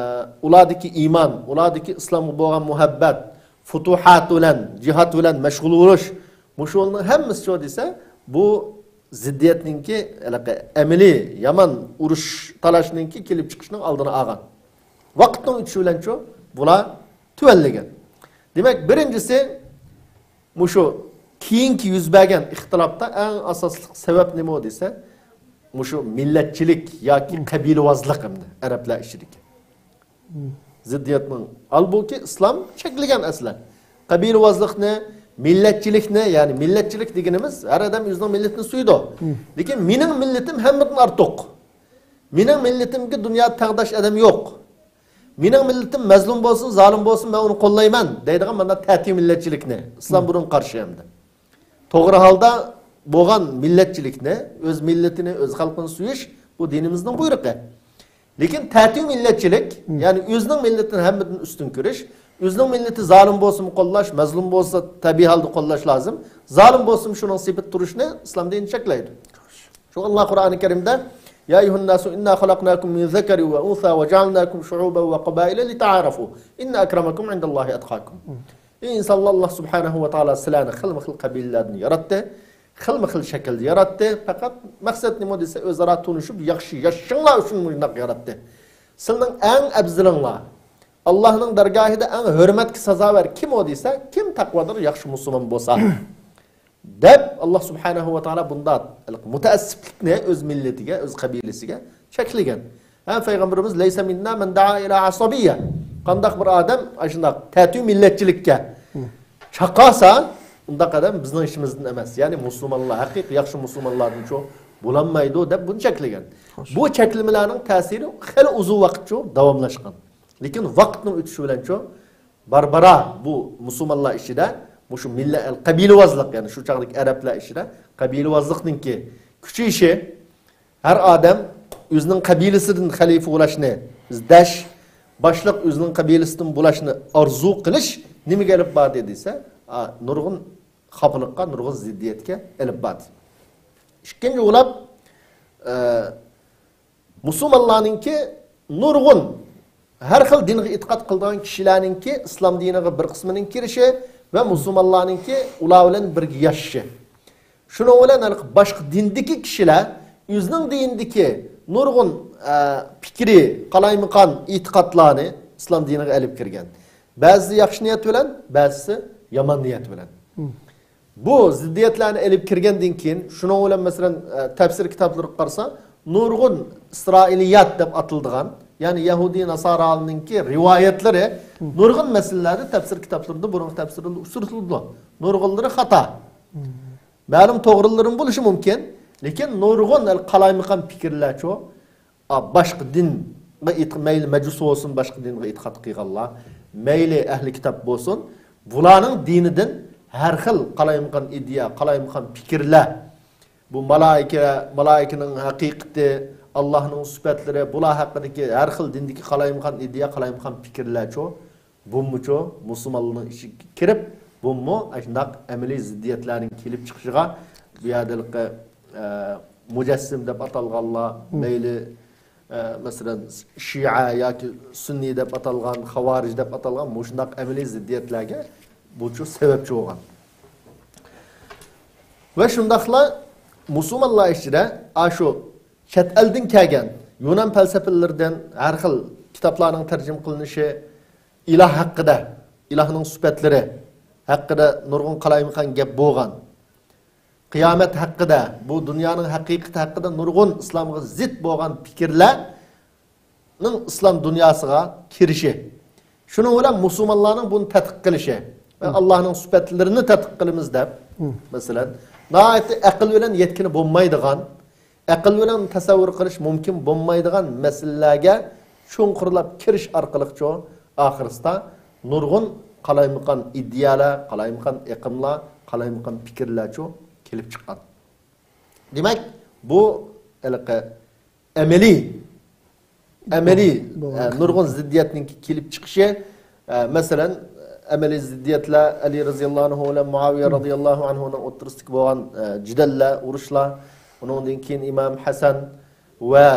ئۇلاردىكى ئىمان، ئۇلاردىكى ئىسلامغا بولغان مۇھەببەت، فۇتۇھات بىلەن، جىھاد بىلەن مەشغۇل بولۇش، مۇشۇلارنىڭ ھەممىسى شۇ دېسە، بۇ زىددىيەتنىڭكى ھېلىقى ئەمەلىي يامان ئۇرۇش، تالاشنىڭكى كېلىپ چىقىشىنىڭ ئالدىنى ئالغان. ۋاقىتنىڭ ئۆتۈشى بىلەنچۇ بۇلار تۆۋەنلىگەن. دېمەك، بىرىنچىسى، مۇشۇ كېيىنكى يۈز بەرگەن ئىختىلاپتا ئەڭ ئاساسلىق سەۋەب نېمە دېسە، مۇشۇ مىللەتچىلىك ياكى قەبىلىۋازلىق ئەمدى ئەرەبلەر ئىچىدىكى زىددىيەتنىڭ. ھالبۇكى، ئىسلام چەكلىگەن ئەسلى. قەبىلىۋازلىقنى، مىللەتچىلىكنى، يەنى مىللەتچىلىك دېگىنىمىز، ھەر ئادەم ئۆزىنىڭ مىللىتىنى سۆيىدۇ. لېكىن مېنىڭ مىللىتىم ھەممىدىن ئارتۇق. مېنىڭ مىللىتىمگە دۇنيادا تەڭداش ئادەم يوق. مېنىڭ مىللىتىم مەزلۇم بولسۇن، زالىم بولسۇن، مەن ئۇنى قوللايمەن، دەيدىغان مانا تەتۈر مىللەتچىلىكنى ئىسلام بۇنىڭغا قارشى ئەمدى. توغرا ھالدا بولغان مىللەتچىلىكنى، ئۆز مىللىتىنى، ئۆز خەلقىنى سۆيۈش، بۇ دىنىمىزنىڭ بۇيرۇقى. لېكىن تەتۈر مىللەتچىلىك، يەنى ئۆزىنىڭ مىللىتىنى ھەممىدىن ئۈستۈن كۆرۈش، ئۆزىنىڭ مىللىتى زالىم بولسىمۇ قوللاش، مەزلۇم بولسا تەبىئىي ھالدا قوللاش لازىم، زالىم بولسىمۇ شۇنىڭ سېپىدا تۇرۇشنى ئىسلام دىنى چەكلەيدۇ. شۇڭا ئاللا قۇرئانى كەرىمدە، يا أيها الناس إنا خلقناكم من ذكر وأنثى وجعلناكم شعوبا وقبائل لتعارفوا إن أكرمكم عند الله أتقاكم. ئەي ئىنسانلار، ئاللا سۇبھانەھۇ ۋە تائالا سىلەرنى خىلمۇ خىل قەبىلىلەردىن ياراتتى، خىلمۇ خىل شەكىلدە ياراتتى. پەقەت مەقسەت نېمە دېسە، ئۆزئارا تونۇشۇپ ياخشى ياشىشىڭلار ئۈچۈن مۇشۇنداق ياراتتى. سىلىنىڭ ئەڭ ئەۋزىلىڭلار، ئاللانىڭ دەرگاھىدا ئەڭ ھۆرمەتكە سازاۋەر كىم ئۇ دېسە، كىم تەقۋادار، ياخشى مۇسۇلمان بولسا. دەپ، ئاللا سۇبھانەھۇ ۋە تائالا بۇنداق مۇتەئەسسىپلىكنى ئۆز مىللىتىگە، ئۆز قەبىلىسىگە چەكلىگەن. ھە، پەيغەمبىرىمىز، لەيسە مىننا مەن دەئا ئىلە ئەسەبىييە. قانداق بىر ئادەم ئاشۇنداق تەتۈر مىللەتچىلىككە چاقالسا، ئۇنداق ئادەم بىزنىڭ ئىچىمىزدىن ئەمەس. يەنى مۇسۇلمانلار، ھەقىقىي ياخشى مۇسۇلمانلاردىنچۇ بولالمايدۇ، دەپ بۇنى چەكلىگەن. بۇ چەكلىمىلەرنىڭ تەسىرى خېلى ئۇزۇن ۋاقىتچۇ داۋاملاشقان. لېكىن ۋاقىتنىڭ ئۆتۈشى بىلەنچۇ بارا-بارا بۇ مۇسۇلمانلار ئىچىدە مۇشۇ مىللە-، قەبىلىۋازلىق، يەنى شۇ چاغدىكى ئەرەبلەر ئىچىدە قەبىلىۋازلىقنىڭكى كۈچىيىشى، ھەر ئادەم ئۆزىنىڭ قەبىلىسىدىن خەلىپە بولۇشنى ئىزدەش، باشلىق ئۆزىنىڭ قەبىلىسىدىن بولۇشنى ئارزۇ قىلىش نېمىگە ئېلىپ باردى دېسە، ئا، نۇرغۇن خاپىلىققا، نۇرغۇن زىددىيەتكە ئېلىپ باردى. ئىككىنچى بولاپ، ئە، مۇسۇلمانلارنىڭكى نۇرغۇن، ھەر خىل دىنغا ئېتىقاد قىلىدىغان كىشىلەرنىڭكى ئىسلام دىنىغا بىر قىسمىنىڭ كىرىشى ۋە مۇسۇلمانلارنىڭكى ئۇلار بىلەن بىرگە ياشىشى. شۇنىڭ بىلەن ھېلىقى باشقا دىندىكى كىشىلەر ئۆزىنىڭ دىنىدىكى نۇرغۇن، ئە، پىكرىي، قالايمىقان ئېتىقادلارنى ئىسلام دىنىغا ئېلىپ كىرگەن. بەزىسى ياخشى نىيەت بىلەن، بەزىسى يامان نىيەت بىلەن. بۇ زىددىيەتلەرنى ئېلىپ كىرگەندىن كېيىن، شۇنىڭ بىلەن، مەسىلەن، ئە، تەپسىر كىتابلىرىغا قارىسا، نۇرغۇن ئىسرائىلىيات دەپ ئاتىلىدىغان، يەنى يەھۇدىي ناسارانىڭكى رىۋايەتلىرى نۇرغۇن مەسىلىلەردە تەپسىر كىتابلىرىدا، بۇرۇنقى تەپسىرلەردە ئۇچرىتىلىدۇ. نۇرغۇنلىرى خاتا. مەلۇم توغرىلىرىمۇ بولۇشى مۇمكىن، لېكىن نۇرغۇن قالايمىقان پىكىرلەرچۇ، ئا، باشقا دىنغا ئېتىق-، مەيلى مەجۇس بولسۇن، باشقا دىنغا ئېتىقاد قىلغانلار، مەيلى ئەھلى كىتاب بولسۇن، بۇلارنىڭ دىنىدىن ھەر خىل قالايمىقان ئىدىيە، قالايمىقان پىكىرلەر، بۇ مالائىكە، مالائىكىنىڭ ھەقىقىتى، ئاللاھنىڭ سۈپەتلىرى، بۇلار ھەققىدىكى ھەر خىل دىندىكى قالايمىقان ئىدىيە، قالايمىقان پىكىرلەرچۇ، بۇمۇچۇ مۇسۇلمانلارنىڭ ئىچىگە كىرىپ، بۇمۇ ئاشۇنداق ئەمەلىي زىددىيەتلەرنىڭ كېلىپ چىقىشىغا، بۇ يەردە ھېلىقى، ئە، مۇجەسسىم دەپ ئاتالغانلار، مەيلى، ئە، مەسىلەن، شىئە ياكى سۈننىي دەپ ئاتالغان، خاۋارىج دەپ ئاتالغان مۇشۇنداق ئەمەلىي زىددىيەتلەرگە بۇچۇ سەۋەبچى بولغان. ۋە شۇنداقلا مۇسۇلمانلار ئىچىدە ئاشۇ چەت ئەلدىن كەلگەن يۇنان پەلسەپىلىرىدىن ھەر خىل كىتابلارنىڭ تەرجىمە قىلىنىشى، ئىلاھ ھەققىدە، ئىلاھنىڭ سۈپەتلىرى ھەققىدە نۇرغۇن قالايمىقان گەپ بولغان. قىيامەت ھەققىدە، بۇ دۇنيانىڭ ھەقىقىتى ھەققىدە نۇرغۇن ئىسلامغا زىت بولغان پىكىرلەرنىڭ ئىسلام دۇنياسىغا كىرىشى. شۇنىڭ بىلەن مۇسۇلمانلارنىڭ بۇنى تەتقىق قىلىشى. ۋە ئاللاھنىڭ سۈپەتلىرىنى تەتقىق قىلىمىز دەپ، مەسىلەن، ناھايىتى ئەقىل بىلەن يەتكىلى بولمايدىغان، ئەقىل بىلەن تەسەۋۋۇر قىلىش مۇمكىن بولمايدىغان مەسىلىلەرگە چوڭقۇرلاپ كىرىش ئارقىلىقچۇ، ئاخىرسىدا نۇرغۇن قالايمىقان ئىدىيەلەر، قالايمىقان ئېقىملار، قالايمىقان پىكىرلەرچۇ كېلىپ چىققان. دېمەك، بۇ ھېلىقى ئەمەلىي، ئەمەلىي، بولغان ئە، نۇرغۇن زىددىيەتنىڭ كېلىپ چىقىشى، ئە، مەسىلەن، ئەمەلىي زىددىيەتلەر ئەلى رەزىياللاھۇ ئەنھۇ بىلەن مۇئاۋىيە رەزىياللاھۇ ئەنھۇنىڭ ئوتتۇرىسىدىكى بولغان، ئە، جېدەللەر، ئۇرۇشلار، ئۇنىڭدىن كېيىن ئىمام ھەسەن ۋە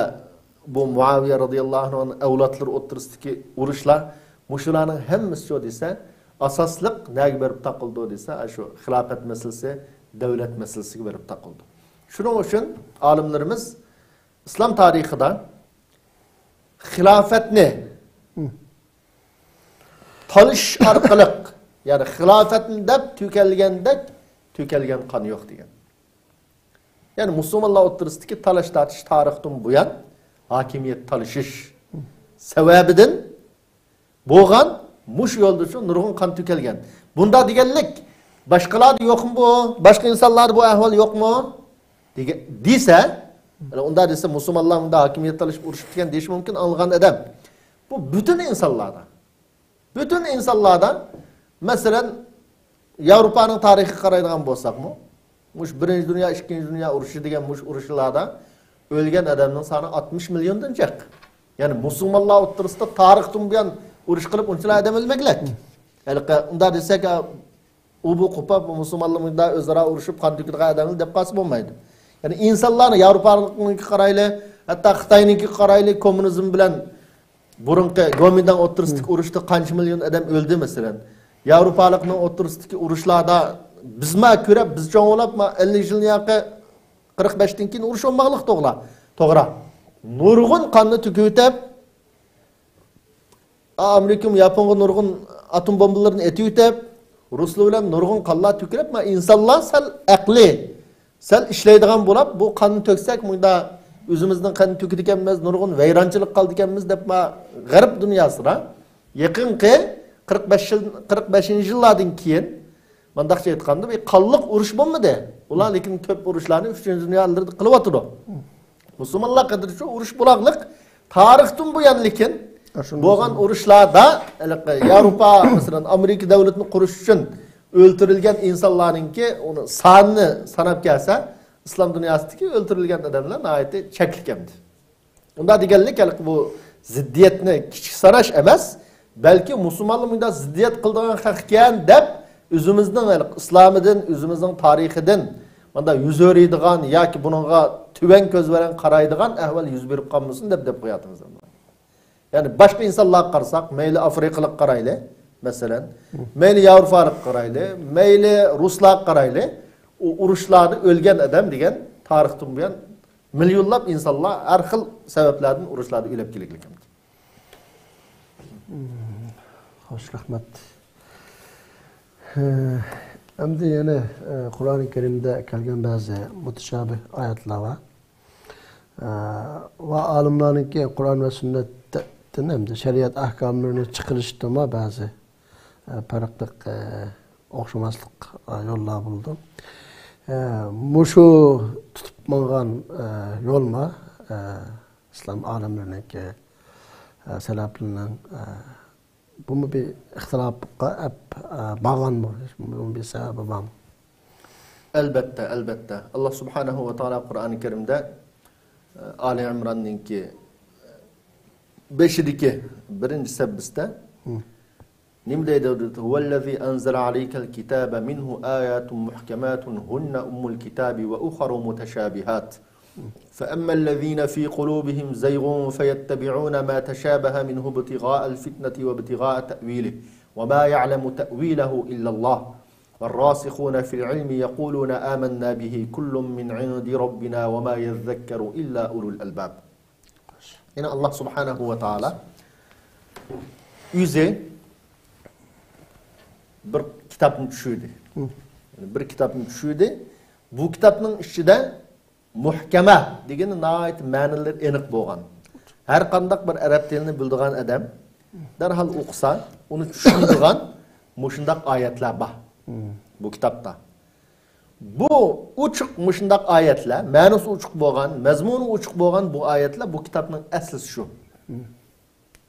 بۇ مۇئاۋىيە رەزىياللاھۇ ئەنھۇنىڭ ئەۋلادلىرى ئوتتۇرىسىدىكى ئۇرۇشلار، مۇشۇلارنىڭ ھەممىسى شۇ دېسە، ئاساسلىق نەگە بېرىپ تاقىلىدۇ دېسە، شۇ خىلاپەت مەسىلىسى، دۆلەت مەسىلىسىگە بېرىپ تاقىلىدۇ. شۇنىڭ ئۈچۈن ئالىملىرىمىز ئىسلام تارىخىدا خىلاپەتنى تالىشىش ئارقىلىق، يەنى خىلاپەتنى دەپ تۆكەلگەندەك تۆكەلگەن قان يوق دېگەن. يەنى مۇسۇلمانلار ئوتتۇرىسىدىكى تالاش تارتىش تارىختىن بۇيان ھاكىمىيەت تالىشىش سەۋەبىدىن بولغان مۇشۇ يولدا شۇ نۇرغۇن قان تۆكەلگەن. بۇنداق دېگەنلىك، باشقىلاردا يوقمۇ بۇ؟ باشقا ئىنسانلاردا بۇ ئەھۋال يوقمۇ؟ دېگە-، دېسە، ئۇنداق دېسە، مۇسۇلمانلار مۇنداق ھاكىمىيەت تالىشىپ ئۇرۇشۇپتىكەن دېيىش مۇمكىن ئاڭلىغان ئادەم. بۇ پۈتۈن ئىنسانلاردا. پۈتۈن ئىنسانلاردا، مەسىلەن، ياۋروپانىڭ تارىخىغا قارايدىغان بولساقمۇ، مۇشۇ بىرىنچى دۇنيا، ئىككىنچى دۇنيا ئۇرۇشى دېگەن مۇشۇ ئۇرۇشلاردا ئۆلگەن ئادەمنىڭ سانى ئاتمىش مىليوندىن جىق. يەنى مۇسۇلمانلار ئوتتۇرىسىدا تارىختىن بۇيان ئۇرۇش قىلىپ ئۇنچىلا ئادەم ئۆلمىگىلەك. ھېلىقى ئۇنداق دېسەك، ئۇ بۇ قوپاپ، مۇسۇلمانلار مۇنداق ئۆزئارا ئۇرۇشۇپ قان تۆكىدىغان ئادەملەر دەپ قالسا بولمايدۇ. يەنى ئىنسانلارنى، ياۋروپانىڭكىگە قارايلى، ھەتتا خىتاينىڭكىگە قارايلى، كوممۇنىزم بىلەن بۇرۇنقى گومىنداڭ ئوتتۇرىسىدىكى ئۇرۇشتا قانچە مىليون ئادەم ئۆلدى، مەسىلەن. ياۋروپالىقنىڭ ئوتتۇرىسىدىكى ئۇرۇشلاردا بىزمۇ كۆرۈپ، بىز چوڭ بولاپ، ما ئەللىك يىلنى ياقى قىرىق بەشتىن كېيىن ئۇرۇش بولماقلىق توغرا. توغرا. نۇرغۇن قاننى تۆكۈۋېتىپ، ئامېرىكىمۇ ياپونغا نۇرغۇن ئاتوم بومبىلىرىنى ئېتىۋېتىپ، رۇسلار بىلەن نۇرغۇن قانلار تۆكۈلۈپ، ما ئىنسانلار سەل ئەقلى، سەل ئىشلەيدىغان بولاپ، بۇ قاننى تۆكسەك، مۇندا ئۆزىمىزنىڭ قېنىنى تۆكىدىكەنمىز، نۇرغۇن ۋەيرانچىلىق قالىدىكەنمىز دەپ، ما غەرب دۇنياسىدا يېقىنقى قىرىق بەش يىل، قىرىق بەشىنچى يىللاردىن كېيىن، مۇنداقچە ئېيتقاندا، بىر قانلىق ئۇرۇش بولمىدى. ئۇلار لېكىن كۆپ ئۇرۇشلارنى ئۈچىنچى دۇنيا ئەللىرىدە قىلىۋاتىدۇ. مۇسۇلمانلار قەدرىچۇ ئۇرۇش بولاقلىق، تارىختىن بۇيان لېكىن بولغان ئۇرۇشلاردا، ھېلىقى ياۋروپا، مەسىلەن، ئامېرىكا دۆلىتىنى قۇرۇش ئۈچۈن ئۆلتۈرۈلگەن ئىنسانلارنىڭكى، ئۇنى سانىنى ساناپ كەلسە، ئىسلام دۇنياسىدىكى ئۆلتۈرۈلگەن ئادەملەر ناھايىتى چەكلىك ئەمدى. ئۇنداق دېگەنلىك، ھېلىقى بۇ زىددىيەتنى كىچىك ساناش ئەمەس، بەلكى مۇسۇلمانلار مۇنداق زىددىيەت قىلىدىغان خەق ئىكەن دەپ، ئۆزىمىزنىڭ ھېلىقى ئىسلامىدىن، ئۆزىمىزنىڭ تارىخىدىن مۇنداق يۈز ئۆرۈيدىغان ياكى بۇنىڭغا تۆۋەن كۆز بىلەن قارايدىغان ئەھۋال يۈز بېرىپ قالمىسۇن دەپ، دەپ قوياتىمىز. يەنى باشقا ئىنسانلارغا قارىساق، مەيلى ئافرىقىلىققا قارايلى، مەسىلەن، مەيلى ياۋروپالىققا قارايلى، مەيلى رۇسلارغا قارايلى، ئۇ ئۇرۇشلاردا ئۆلگەن ئادەم دېگەن تارىختىن بۇيان مىليونلاپ ئىنسانلار ھەر خىل سەۋەبلەردىن ئۇرۇشلاردا ئۆلۈپ كېتىدىكەن. خوش، رەھمەت. ئەمدى يەنە، ئە، قۇرئانى كەرىمدە كەلگەن بەزى مۇتەشابىھ ئايەتلەر بار. ئە، ۋە ئالىملارنىڭكى قۇرئان ۋە سۈننەتتىن ھەمدە شەرىئەت ئەھكاملىرىنى چىقىرىشتىمۇ بەزى، ئە، پەرقلىق، ئە، ئوخشىماسلىق، ئە، يوللار بولىدۇ. ئە، مۇشۇ تۇتۇپ ماڭغان، ئە، يولمۇ، ئە، ئىسلام ئالىملىرىنىڭكى، ئە، سەلەپلىرىنىڭ، ئە، بۇمۇ بىر ئىختىلاپقا ئەپ، ئە، بارغانمۇ؟ بۇنىڭ بىر سەۋەبى بارمۇ؟ ئەلبەتتە، ئەلبەتتە. ئاللا سۇبھانەھۇ ۋە تائالا قۇرئانى كەرىمدە، ئە، ئالى ئىمراننىڭكى بېشىدىكى بىرىنچى سەپبىستە نېمە دەيدۇ؟ هو الذي أنزل عليك الكتاب منه آيات محكمات هن أم الكتاب وأخر متشابهات. فأما الذين في قلوبهم زيغ فيتبعون ما تشابه منه ابتغاء الفتنة وابتغاء تأويله وما يعلم تأويله إلا الله والراسخون في العلم يقولون آمنا به كل من عند ربنا وما يذكر إلا أولو الألباب. يەنى ئاللا سۇبھانەھۇ ۋە تائالا ئۆزى بىر كىتابنى چۈشۈردى. بىر كىتابنى چۈشۈردى. بۇ كىتابنىڭ ئىچىدە مۇھكەمە دېگىنى ناھايىتى مەنىلىرى ئېنىق بولغان. ھەر قانداق بىر ئەرەب تىلىنى بىلىدىغان ئادەم دەرھال ئوقۇسا، ئۇنى چۈشىنىدىغان مۇشۇنداق ئايەتلەر بار بۇ كىتابتا. بۇ ئوچۇق مۇشۇنداق ئايەتلەر، مەنىسى ئوچۇق بولغان، مەزمۇنى ئوچۇق بولغان بۇ ئايەتلەر، بۇ كىتابنىڭ ئەسلىسى شۇ.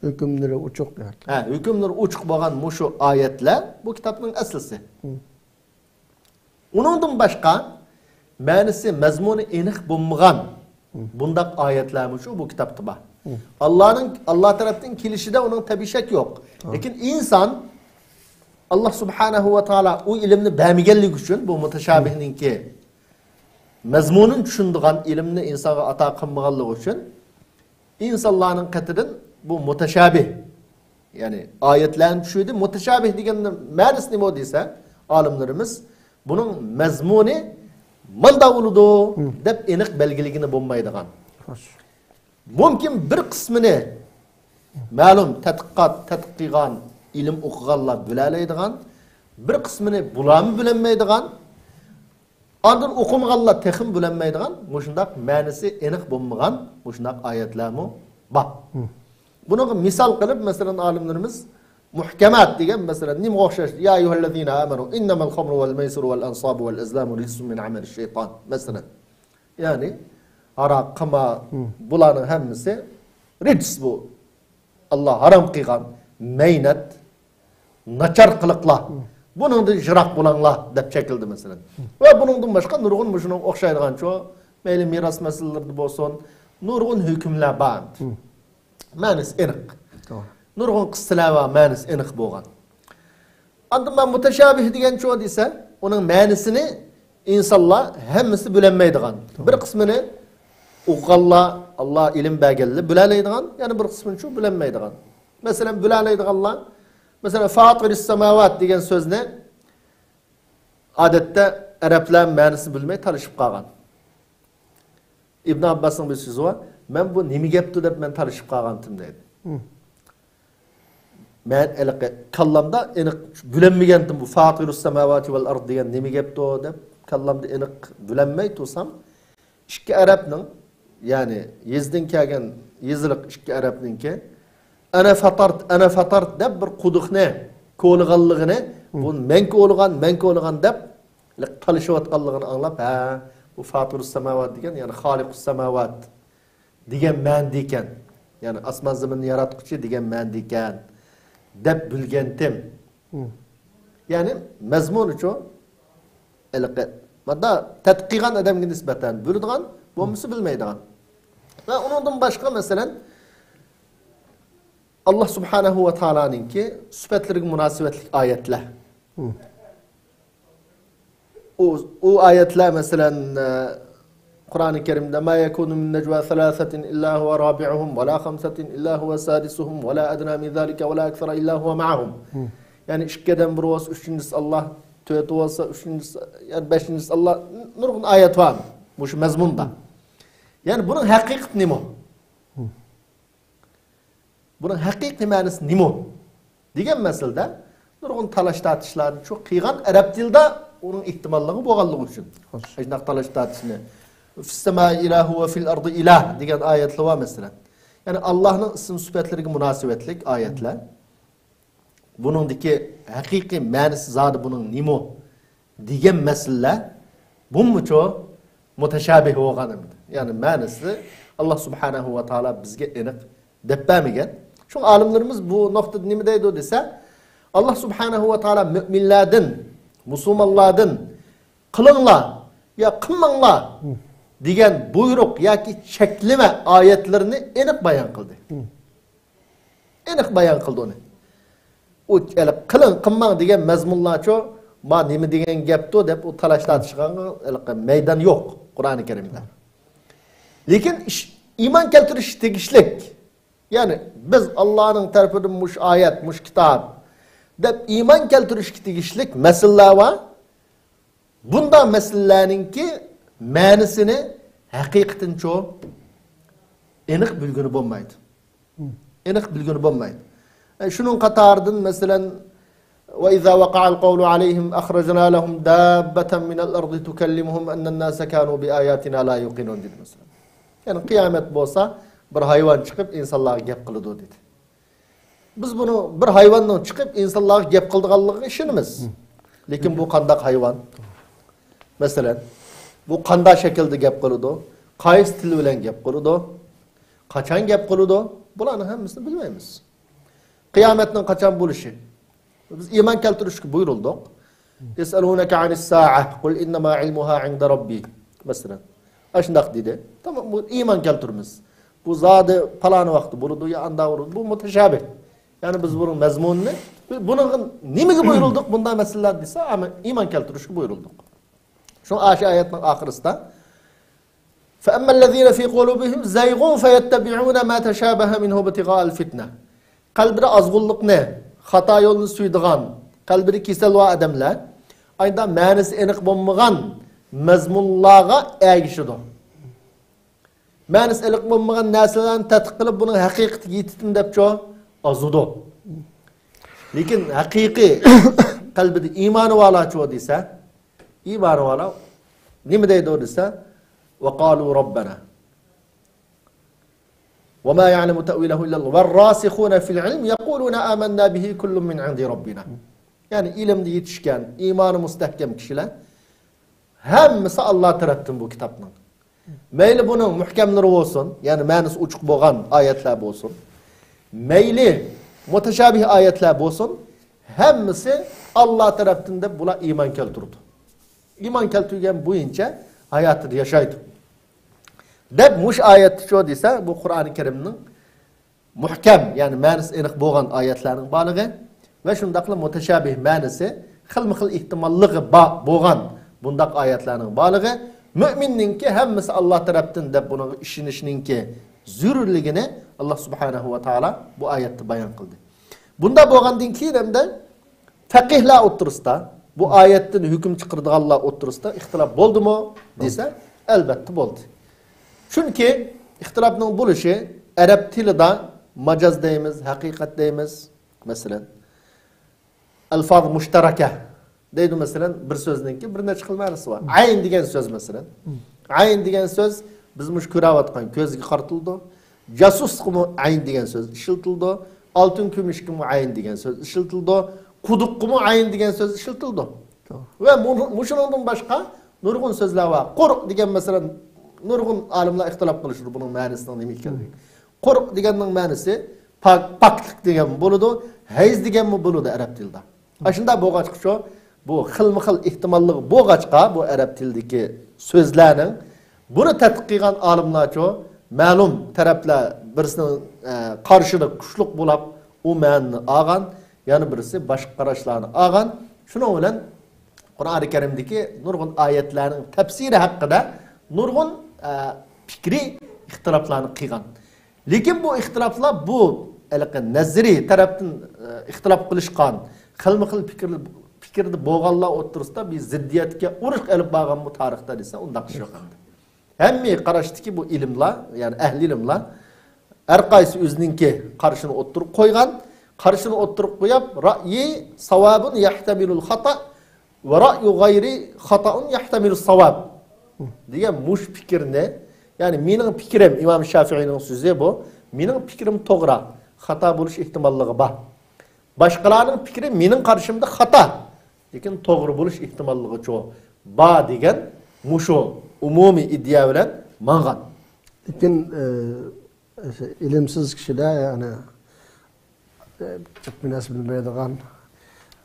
ھۆكۈملىرى ئوچۇق. ھە، ھۆكۈملىرى ئوچۇق بولغان مۇشۇ ئايەتلەر بۇ كىتابنىڭ ئەسلىسى. ئۇنىڭدىن باشقا مەنىسى، مەزمۇنى ئېنىق بولمىغان بۇنداق ئايەتلەرمۇ شۇ بۇ كىتابتا بار. ئاللانىڭ، ئاللا تەرەپتىن كېلىشىدە ئۇنىڭ تەبىئىي شەك يوق. لېكىن ئىنسان ئاللا سۇبھانەھۇ ۋە تائالا ئۇ ئىلىمنى بەرمىگەنلىكى ئۈچۈن، بۇ مۇتەشابىھنىڭكى مەزمۇنىنى چۈشىنىدىغان ئىلىمنى ئىنسانغا ئاتا قىلمىغانلىقى ئۈچۈن، ئىنسانلارنىڭ قېتىدىن بۇ مۇتەشابىھ، يەنى ئايەتلەرنى چۈشۈردى. مۇتەشابىھ دېگەننىڭ مەنىسى نېمە دېسە، ئالىملىرىمىز بۇنىڭ مەزمۇنى ماندا بولىدۇ دەپ ئېنىق بەلگىلىگىنى بولمايدىغان. خوش. مۇمكىن بىر قىسمىنى مەلۇم تەتقىقات، تەتقىق قىلغان، ئىلىم ئوقۇغانلار بىلەلەيدىغان، بىر قىسمىنى بۇلارمۇ بىلەلمەيدىغان، ئاندىن ئوقۇمىغانلار تېخىمۇ بىلەلمەيدىغان، مۇشۇنداق مەنىسى ئېنىق بولمىغان مۇشۇنداق ئايەتلەرمۇ بار. بۇنىڭغا مىسال قىلىپ، مەسىلەن، ئالىملىرىمىز مۇھكەمات دېگەن، مەسىلەن، نېمىگە ئوخشاش؟ يا أيها الذين آمنوا إنما الخمر والميسر والأنصاب والأزلام رجس من عمل الشيطان، مەسىلەن. يەنى ھاراق، قىمار، بۇلارنىڭ ھەممىسى رىجس بۇ. ئاللا ھارام قىلغان مەينەت، ناچار قىلىقلار. بۇنىڭدىن يىراق بولۇڭلار دەپ چېكىلدى، مەسىلەن. ۋە بۇنىڭدىن باشقا نۇرغۇن مۇشۇنىڭغا ئوخشايدىغانچۇ، مەيلى مىراس مەسىلىلىرىدە بولسۇن، نۇرغۇن ھۆكۈملەر بار. مەنىسى ئېنىق. نۇرغۇن قىسسىلەر بار، مەنىسى ئېنىق بولغان. ئاندىن مەن مۇتەشابىھ دېگەنچۇ دېسە، ئۇنىڭ مەنىسىنى ئىنسانلار ھەممىسى بىلەلمەيدىغان. بىر قىسمىنى ئوقۇغانلار، ئاللا ئىلىم بەرگەنلەر بىلەلەيدىغان، يەنە بىر قىسمىنىچۇ بىلەلمەيدىغان. مەسىلەن، بىلەلەيدىغانلار، مەسىلەن، فاتىرىس ساماۋات دېگەن سۆزنى ئادەتتە ئەرەبلەر مەنىسىنى بىلمەي تالىشىپ قالغان. ئىبن ئابباسنىڭ بىر سۆزى بار، مەن بۇ نېمە گەپتۇ دەپ مەن تالىشىپ قالغانتىم دەيدۇ. مەن ھېلىقى كاللامدا ئېنىق بىلەلمىگەنتىم، بۇ فاتىرۇس ساماۋاتى ۋەل ئارض دېگەن نېمە گەپتۇ دەپ كاللامدا ئېنىق بىلەلمەي تۇرسام، ئىككى ئەرەبنىڭ، يەنى يېزىدىن كەلگەن يېزىلىق ئىككى ئەرەبنىڭكى، ئەنە فاتارت، ئەنە فاتارت دەپ بىر قۇدۇقنى كولىغانلىقىنى، بۇ مەن كولىغان، مەن كولىغان دەپ تالىشىۋاتقانلىقىنى ئاڭلاپ، ھە، بۇ فاتىرۇس ساماۋات دېگەن، يەنى خالىقۇس ساماۋات دېگەن مەنىدە ئىكەن. يەنى ئاسمان زېمىننى ياراتقۇچى دېگەن مەنىدە ئىكەن دەپ بىلگەنتىم. يەنى مەزمۇنىچۇ، ھېلىقى ماندا تەتقىق قىلغان ئادەمگە نىسبەتەن بىلىدىغان، بولمىسا بىلمەيدىغان. ۋە ئۇنىڭدىن باشقا، مەسىلەن، ئاللا سۇبھانەھۇ ۋە تائالانىڭكى سۈپەتلىرىگە مۇناسىۋەتلىك ئايەتلەر. ئۇ، ئۇ ئايەتلەر، مەسىلەن، ئە، قۇرئانى كەرىمدە، ما يكون من نجوى ثلاثة إلا هو رابعهم ولا خمسة إلا هو سادسهم ولا أدنى من ذلك ولا أكثر إلا هو معهم. يەنى ئىككى ئادەم بىر بولسا، ئۈچىنچىسى ئاللا، تۆتى بولسا، ئۈچىنچىسى، يەنى بەشىنچىسى ئاللا. نۇرغۇن ئايەت بار مۇشۇ مەزمۇندا. يەنى بۇنىڭ ھەقىقىتى نېمە؟ بۇنىڭ ھەقىقىي مەنىسى نېمە؟ دېگەن مەسىلىدە نۇرغۇن تالاش-تارتىشلارنى شۇ قىلغان، ئەرەب تىلىدا ئۇنىڭ ئېھتىماللىقى بولغانلىقى ئۈچۈن. خوش. ئاشۇنداق تالاش-تارتىشنى، «فىسسەمائى ئىلاھۇ ۋە فىل ئەردى ئىلاھ» دېگەن ئايەتلەر بار، مەسىلەن. يەنى ئاللاھنىڭ ئىسىم سۈپەتلىرىگە مۇناسىۋەتلىك ئايەتلەر. بۇنىڭدىكى ھەقىقىي مەنىسى زادى بۇنىڭ نېمە دېگەن مەسىلىلەر، بۇمۇچۇ مۇتەشابىھ بولغان ئەمدى. يەنى مەنىسى، ئاللا سۇبھانەھۇ ۋە تائالا بىزگە ئېنىق دەپ بەرمىگەن. شۇڭا ئالىملىرىمىز بۇ نۇقتىدا نېمە دەيدۇ دېسە، ئاللا سۇبھانەھۇ ۋە تائالا مۆمىنلەردىن، مۇسۇلمانلاردىن «قىلىڭلار» يا «قىلماڭلار» دېگەن بۇيرۇق ياكى چەكلىمە ئايەتلىرىنى ئېنىق بايان قىلدى. ئېنىق بايان قىلدى ئۇنى. ئۇ ھېلى «قىلىڭ، قىلماڭ» دېگەن مەزمۇنلارچۇ، «ما نېمە دېگەن گەپتۇ» دەپ ئۇ تالاش-تارتىشقا ھېلىقى مەيدان يوق قۇرئانى كەرىمدە. لېكىن ئىش-، ئىمان كەلتۈرۈشكە تېگىشلىك، يەنى بىز ئاللانىڭ تەرىپىدىن مۇشۇ ئايەت، مۇشۇ كىتاب دەپ ئىمان كەلتۈرۈشكە تېگىشلىك مەسىلىلەر بار. بۇنداق مەسىلىلەرنىڭكى مەنىسىنى ھەقىقەتەنچۇ ئېنىق بىلگىلى بولمايدۇ. ئېنىق بىلگىلى بولمايدۇ. ئە، شۇنىڭ قاتارىدىن، مەسىلەن، «وإذا وقع القول عليهم أخرجنا لهم دابة من الأرض تكلمهم أن الناس كانوا بآياتنا لا يوقنون» دېدى، مەسىلەن. يەنى قىيامەت بولسا، بىر ھايۋان چىقىپ ئىنسانلارغا گەپ قىلىدۇ، دېدى. بىز بۇنى بىر ھايۋاننىڭ چىقىپ ئىنسانلارغا گەپ قىلىدىغانلىقىغا ئىشىنىمىز. لېكىن بۇ قانداق ھايۋان؟ مەسىلەن، بۇ قانداق شەكىلدە گەپ قىلىدۇ؟ قايسى تىل بىلەن گەپ قىلىدۇ؟ قاچان گەپ قىلىدۇ؟ بۇلارنىڭ ھەممىسىنى بىلمەيمىز. قىيامەتنىڭ قاچان بولۇشى؟ بىز ئىمان كەلتۈرۈشكە بۇيرۇلدۇق. «يسألونك عن الساعة قل إنما علمها عند ربي». مەسىلەن، ئاشۇنداق دېدى. تامام، بۇ ئىمان كەلتۈرىمىز. بۇ زادى پالانى ۋاقىتتا بولىدۇ يا ئاندا بولىدۇ. بۇ مۇتەشابىھ. يەنى بىز بۇنىڭ مەزمۇنىنى، بۇنىڭغا نېمىگە بۇيرۇلدۇق بۇنداق مەسىلىلەر دېسە، ئەمما ئىمان كەلتۈرۈشكە بۇيرۇلدۇق. شۇڭا ئاشۇ ئايەتنىڭ ئاخىرىسىدا، «فأما الذين في قلوبهم زيغ فيتبعون ما تشابه منه ابتغاء الفتنة». قەلبىدە ئازغۇنلۇقنى، خاتا يولنى سۆيىدىغان، قەلبىدە كېسەل بار ئادەملەر ئايدا مەنىسى ئېنىق بولمىغان مەزمۇنلارغا ئەگىشىدۇ. مەنىسى ئېنىق بولمىغان نەرسىلەرنى تەتقىق قىلىپ، بۇنىڭ ھەقىقىتىگە يېتىتىم دەپچۇ ئازىدۇ. لېكىن ھەقىقىي قەلبىدە ئىمانى بارلارچۇ دېسە، ئىمانى بارلار نېمە دەيدۇ دېسە، «وقالوا ربنا وما يعلم تأويله إلا الله والراسخون في العلم يقولون آمنا به كل من عند ربنا». يەنى ئىلىمدە يېتىشكەن، ئىمانى مۇستەھكەم كىشىلەر ھەممىسى ئاللا تەرەپتىن بۇ كىتابنىڭ. مەيلى بۇنىڭ مۇھكەملىرى بولسۇن، يەنى مەنىسى ئوچۇق بولغان ئايەتلەر بولسۇن، مەيلى مۇتەشابىھ ئايەتلەر بولسۇن، ھەممىسى ئاللا تەرەپتىن دەپ بۇلار ئىمان كەلتۈرىدۇ. ئىمان كەلتۈرگەن بويىچە ھاياتىدا ياشايدۇ. دەپ مۇشۇ ئايەتتىچۇ دېسە، بۇ قۇرئانى كەرىمنىڭ مۇھكەم، يەنى مەنىسى ئېنىق بولغان ئايەتلەرنىڭ بارلىقى ۋە شۇنداقلا مۇتەشابىھ مەنىسى خىلمۇ خىل ئېھتىماللىقى بار بولغان بۇنداق ئايەتلەرنىڭ بارلىقى، مۆمىننىڭكى ھەممىسى ئاللا تەرەپتىن دەپ بۇنىڭغا ئىشىنىشنىڭكى زۆرۈرلۈكىنى ئاللا سۇبھانەھۇ ۋە تائالا بۇ ئايەتتە بايان قىلدى. بۇنداق بولغاندىن كېيىن ھەمدە فەقىھلەر ئوتتۇرىسىدا بۇ ئايەتتىن ھۆكۈم چىقىرىدىغانلار ئوتتۇرىسىدا ئىختىلاپ بولدىمۇ دېسە، ئەلۋەتتە بولدى. چۈنكى ئىختىلاپنىڭ بولۇشى ئەرەب تىلىدا ماجاز دەيمىز، ھەقىقەت دەيمىز، مەسىلەن، ئەلفاز مۇشتەرەكە دەيدۇ، مەسىلەن، بىر سۆزنىڭكى بىر نەچچە خىل مەنىسى بار. ئەين دېگەن سۆز، مەسىلەن. ئەين دېگەن سۆز بىز مۇشۇ كۆرۈۋاتقان كۆزگە قارىتىلىدۇ. جاسۇسقىمۇ ئەين دېگەن سۆز ئىشلىتىلىدۇ. ئالتۇن كۈمۈشكىمۇ ئەين دېگەن سۆز ئىشلىتىلىدۇ. قۇدۇققىمۇ ئەين دېگەن سۆز ئىشلىتىلىدۇ. توغرا. ۋە مۇ-، مۇشۇنىڭدىن باشقا نۇرغۇن سۆزلەر بار. قۇرۇق دېگەن، مەسىلەن، نۇرغۇن ئالىملار ئىختىلاپ قىلىشىدۇ بۇنىڭ مەنىسىنىڭ نېمە ئىكەنلىكىگە. قۇرۇق دېگەننىڭ مەنىسى پاك، پاكلىق دېگەنمۇ بولىدۇ، ھەيز دېگەنمۇ بولىدۇ ئەرەب تىلىدا. ئاشۇنداق بولغاچقىچۇ، بۇ خىلمۇ خىل ئېھتىماللىقى بولغاچقا، بۇ ئەرەب تىلىدىكى سۆزلەرنىڭ، بۇنى تەتقىق قىلغان ئالىملارچۇ، مەلۇم تەرەپلەر بىرسىنىڭ، ئە، قارىشىدا كۈچلۈك بولاپ، ئۇ مەنىنى ئالغان، يەنە بىرسى باشقا قاراشلارنى ئالغان. شۇنىڭ بىلەن قۇرئانى كەرىمدىكى نۇرغۇن ئايەتلەرنىڭ تەپسىرى ھەققىدە نۇرغۇن، ئە، پىكرىي ئىختىلاپلارنى قىلغان. لېكىن بۇ ئىختىلاپلار بۇ ھېلىقى نەزەرىي تەرەپتىن، ئە، ئىختىلاپ قىلىشقان، خىلمۇ خىل پىكىر، پىكىردە بولغانلار ئوتتۇرىسىدا بىر زىددىيەتكە، ئۇرۇشقا ئېلىپ بارغانمۇ تارىختا دېسە، ئۇنداق ئىش يوق ئەمدى. ھەممە قاراشتىكى بۇ ئىلىملار، يەنى ئەھلى ئىلىملار، ھەر قايسى ئۆزىنىڭكى قارىشىنى ئوتتۇرىغا قويغان، قارىشىنى ئوتتۇرىغا قويۇپ، رەئيى ساۋابۇن يەھتەمىلۇل خاتا ۋە رەئيۇ غەيرى خاتائۇن يەھتەمىلۇس ساۋاب دېگەن مۇشۇ پىكىرنى، يەنى مېنىڭ پىكرىم، ئىمام شافىئىنىڭ سۆزى بۇ، مېنىڭ پىكرىم توغرا، خاتا بولۇش ئېھتىماللىقى بار. باشقىلارنىڭ پىكرى مېنىڭ قارىشىمدا خاتا، لېكىن توغرا بولۇش ئېھتىماللىقىچۇ بار دېگەن مۇشۇ ئومۇمىي ئىدىيە بىلەن ماڭغان. لېكىن ئە، ئىلىمسىز كىشىلەر، يەنى، ئە، جىق بىر نەرسە بىلمەيدىغان،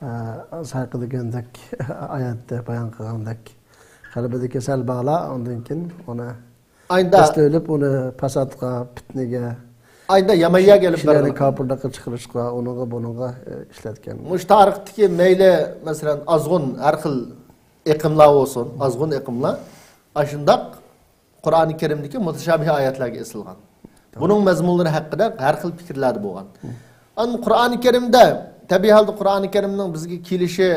ئە، سايقا دېگەندەك، ئايەتتە بايان قىلغاندەك، قەلبىدە كېسەل بارلار ئاندىن كېيىن ئۇنى ئايدا تەستە ئۆلۈپ، ئۇنى پاساتقا، پىتنىگە، ئايدا يامان يەرگە ئېلىپ كىشىلەرنى بارىدۇ. كاپىرلىققا چىقىرىشقا، ئۇنىڭغا، بۇنىڭغا، ئە، ئىشلەتكەن. مۇشۇ تارىختىكى مەيلى، مەسىلەن، ئازغۇن ھەر خىل ئېقىملار بولسۇن، ئازغۇن ئېقىملار ئاشۇنداق قۇرئانى كەرىمدىكى مۇتەشابىھ ئايەتلەرگە ئېسىلغان. بۇنىڭ مەزمۇنلىرى ھەققىدە ھەر خىل پىكىرلەردە بولغان. ئاندىن قۇرئانى كەرىمدە، تەبىئىي ھالدا قۇرئانى كەرىمنىڭ بىزگە كېلىشى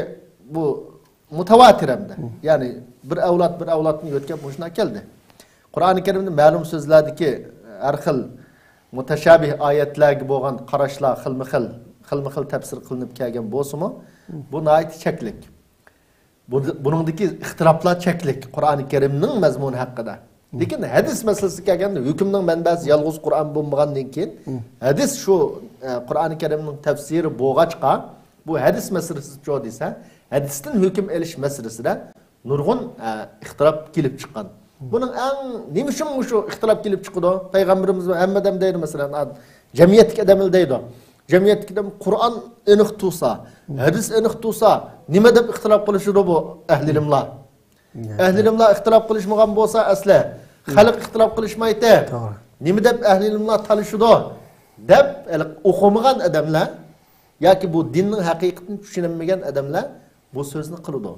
بۇ مۇتەۋاتىر ئەمدى. يەنى بىر ئەۋلاد بىر ئەۋلادتىن ئۆتكەن مۇشۇنداق كەلدى. قۇرئانى كەرىمدە مەلۇم سۆزلەردىكى ھەر خىل مۇتەشابىھ ئايەتلەرگە بولغان قاراشلار خىلمۇ خىل، خىلمۇ خىل تەپسىر قىلىنىپ كەلگەن بولسىمۇ، بۇ ناھايىتى چەكلىك. بۇ، بۇنىڭدىكى ئىختىلاپلار چەكلىك، قۇرئانى كەرىمنىڭ مەزمۇنى ھەققىدە. لېكىن ھەدىس مەسىلىسىگە كەلگەندە، ھۆكۈمنىڭ مەنبەسى يالغۇز قۇرئان بولمىغاندىن كېيىن، ھەدىس شۇ، ئە، قۇرئانى كەرىمنىڭ تەپسىرى بولغاچقا، بۇ ھەدىس مەسىلىسىچۇ دېسە، ھەدىستىن ھۆكۈم ئېلىش مەسىلىسىدە نۇرغۇن، ئە، ئىختىلاپ كېلىپ چىققان. بۇنىڭ ئەڭ نېمە ئۈچۈن مۇشۇ ئىختىلاپ كېلىپ چىقىدۇ؟ پەيغەمبىرىمىز ھەممە ئادەم دەيدۇ، مەسىلەن، ئا، جەمئىيەتتىكى ئادەملەر دەيدۇ. جەمئىيەتتىكى ئادەم قۇرئان ئېنىق تۇرسا، ھەدىس ئېنىق تۇرسا، نېمە دەپ ئىختىلاپ قىلىشىدۇ بۇ ئەھلى ئىلىملار؟ ئەھلى ئىلىملار ئىختىلاپ قىلىشمىغان بولسا، ئەسلى خەلق ئىختىلاپ قىلىشمايتتى. توغرا. نېمە دەپ ئەھلى ئىلىملار تالىشىدۇ؟ دەپ، ھېلىقى ئوقۇمىغان ئادەملەر ياكى بۇ دىننىڭ ھەقىقىتىنى چۈشىنەلمىگەن ئادەملەر بۇ سۆزنى قىلىدۇ.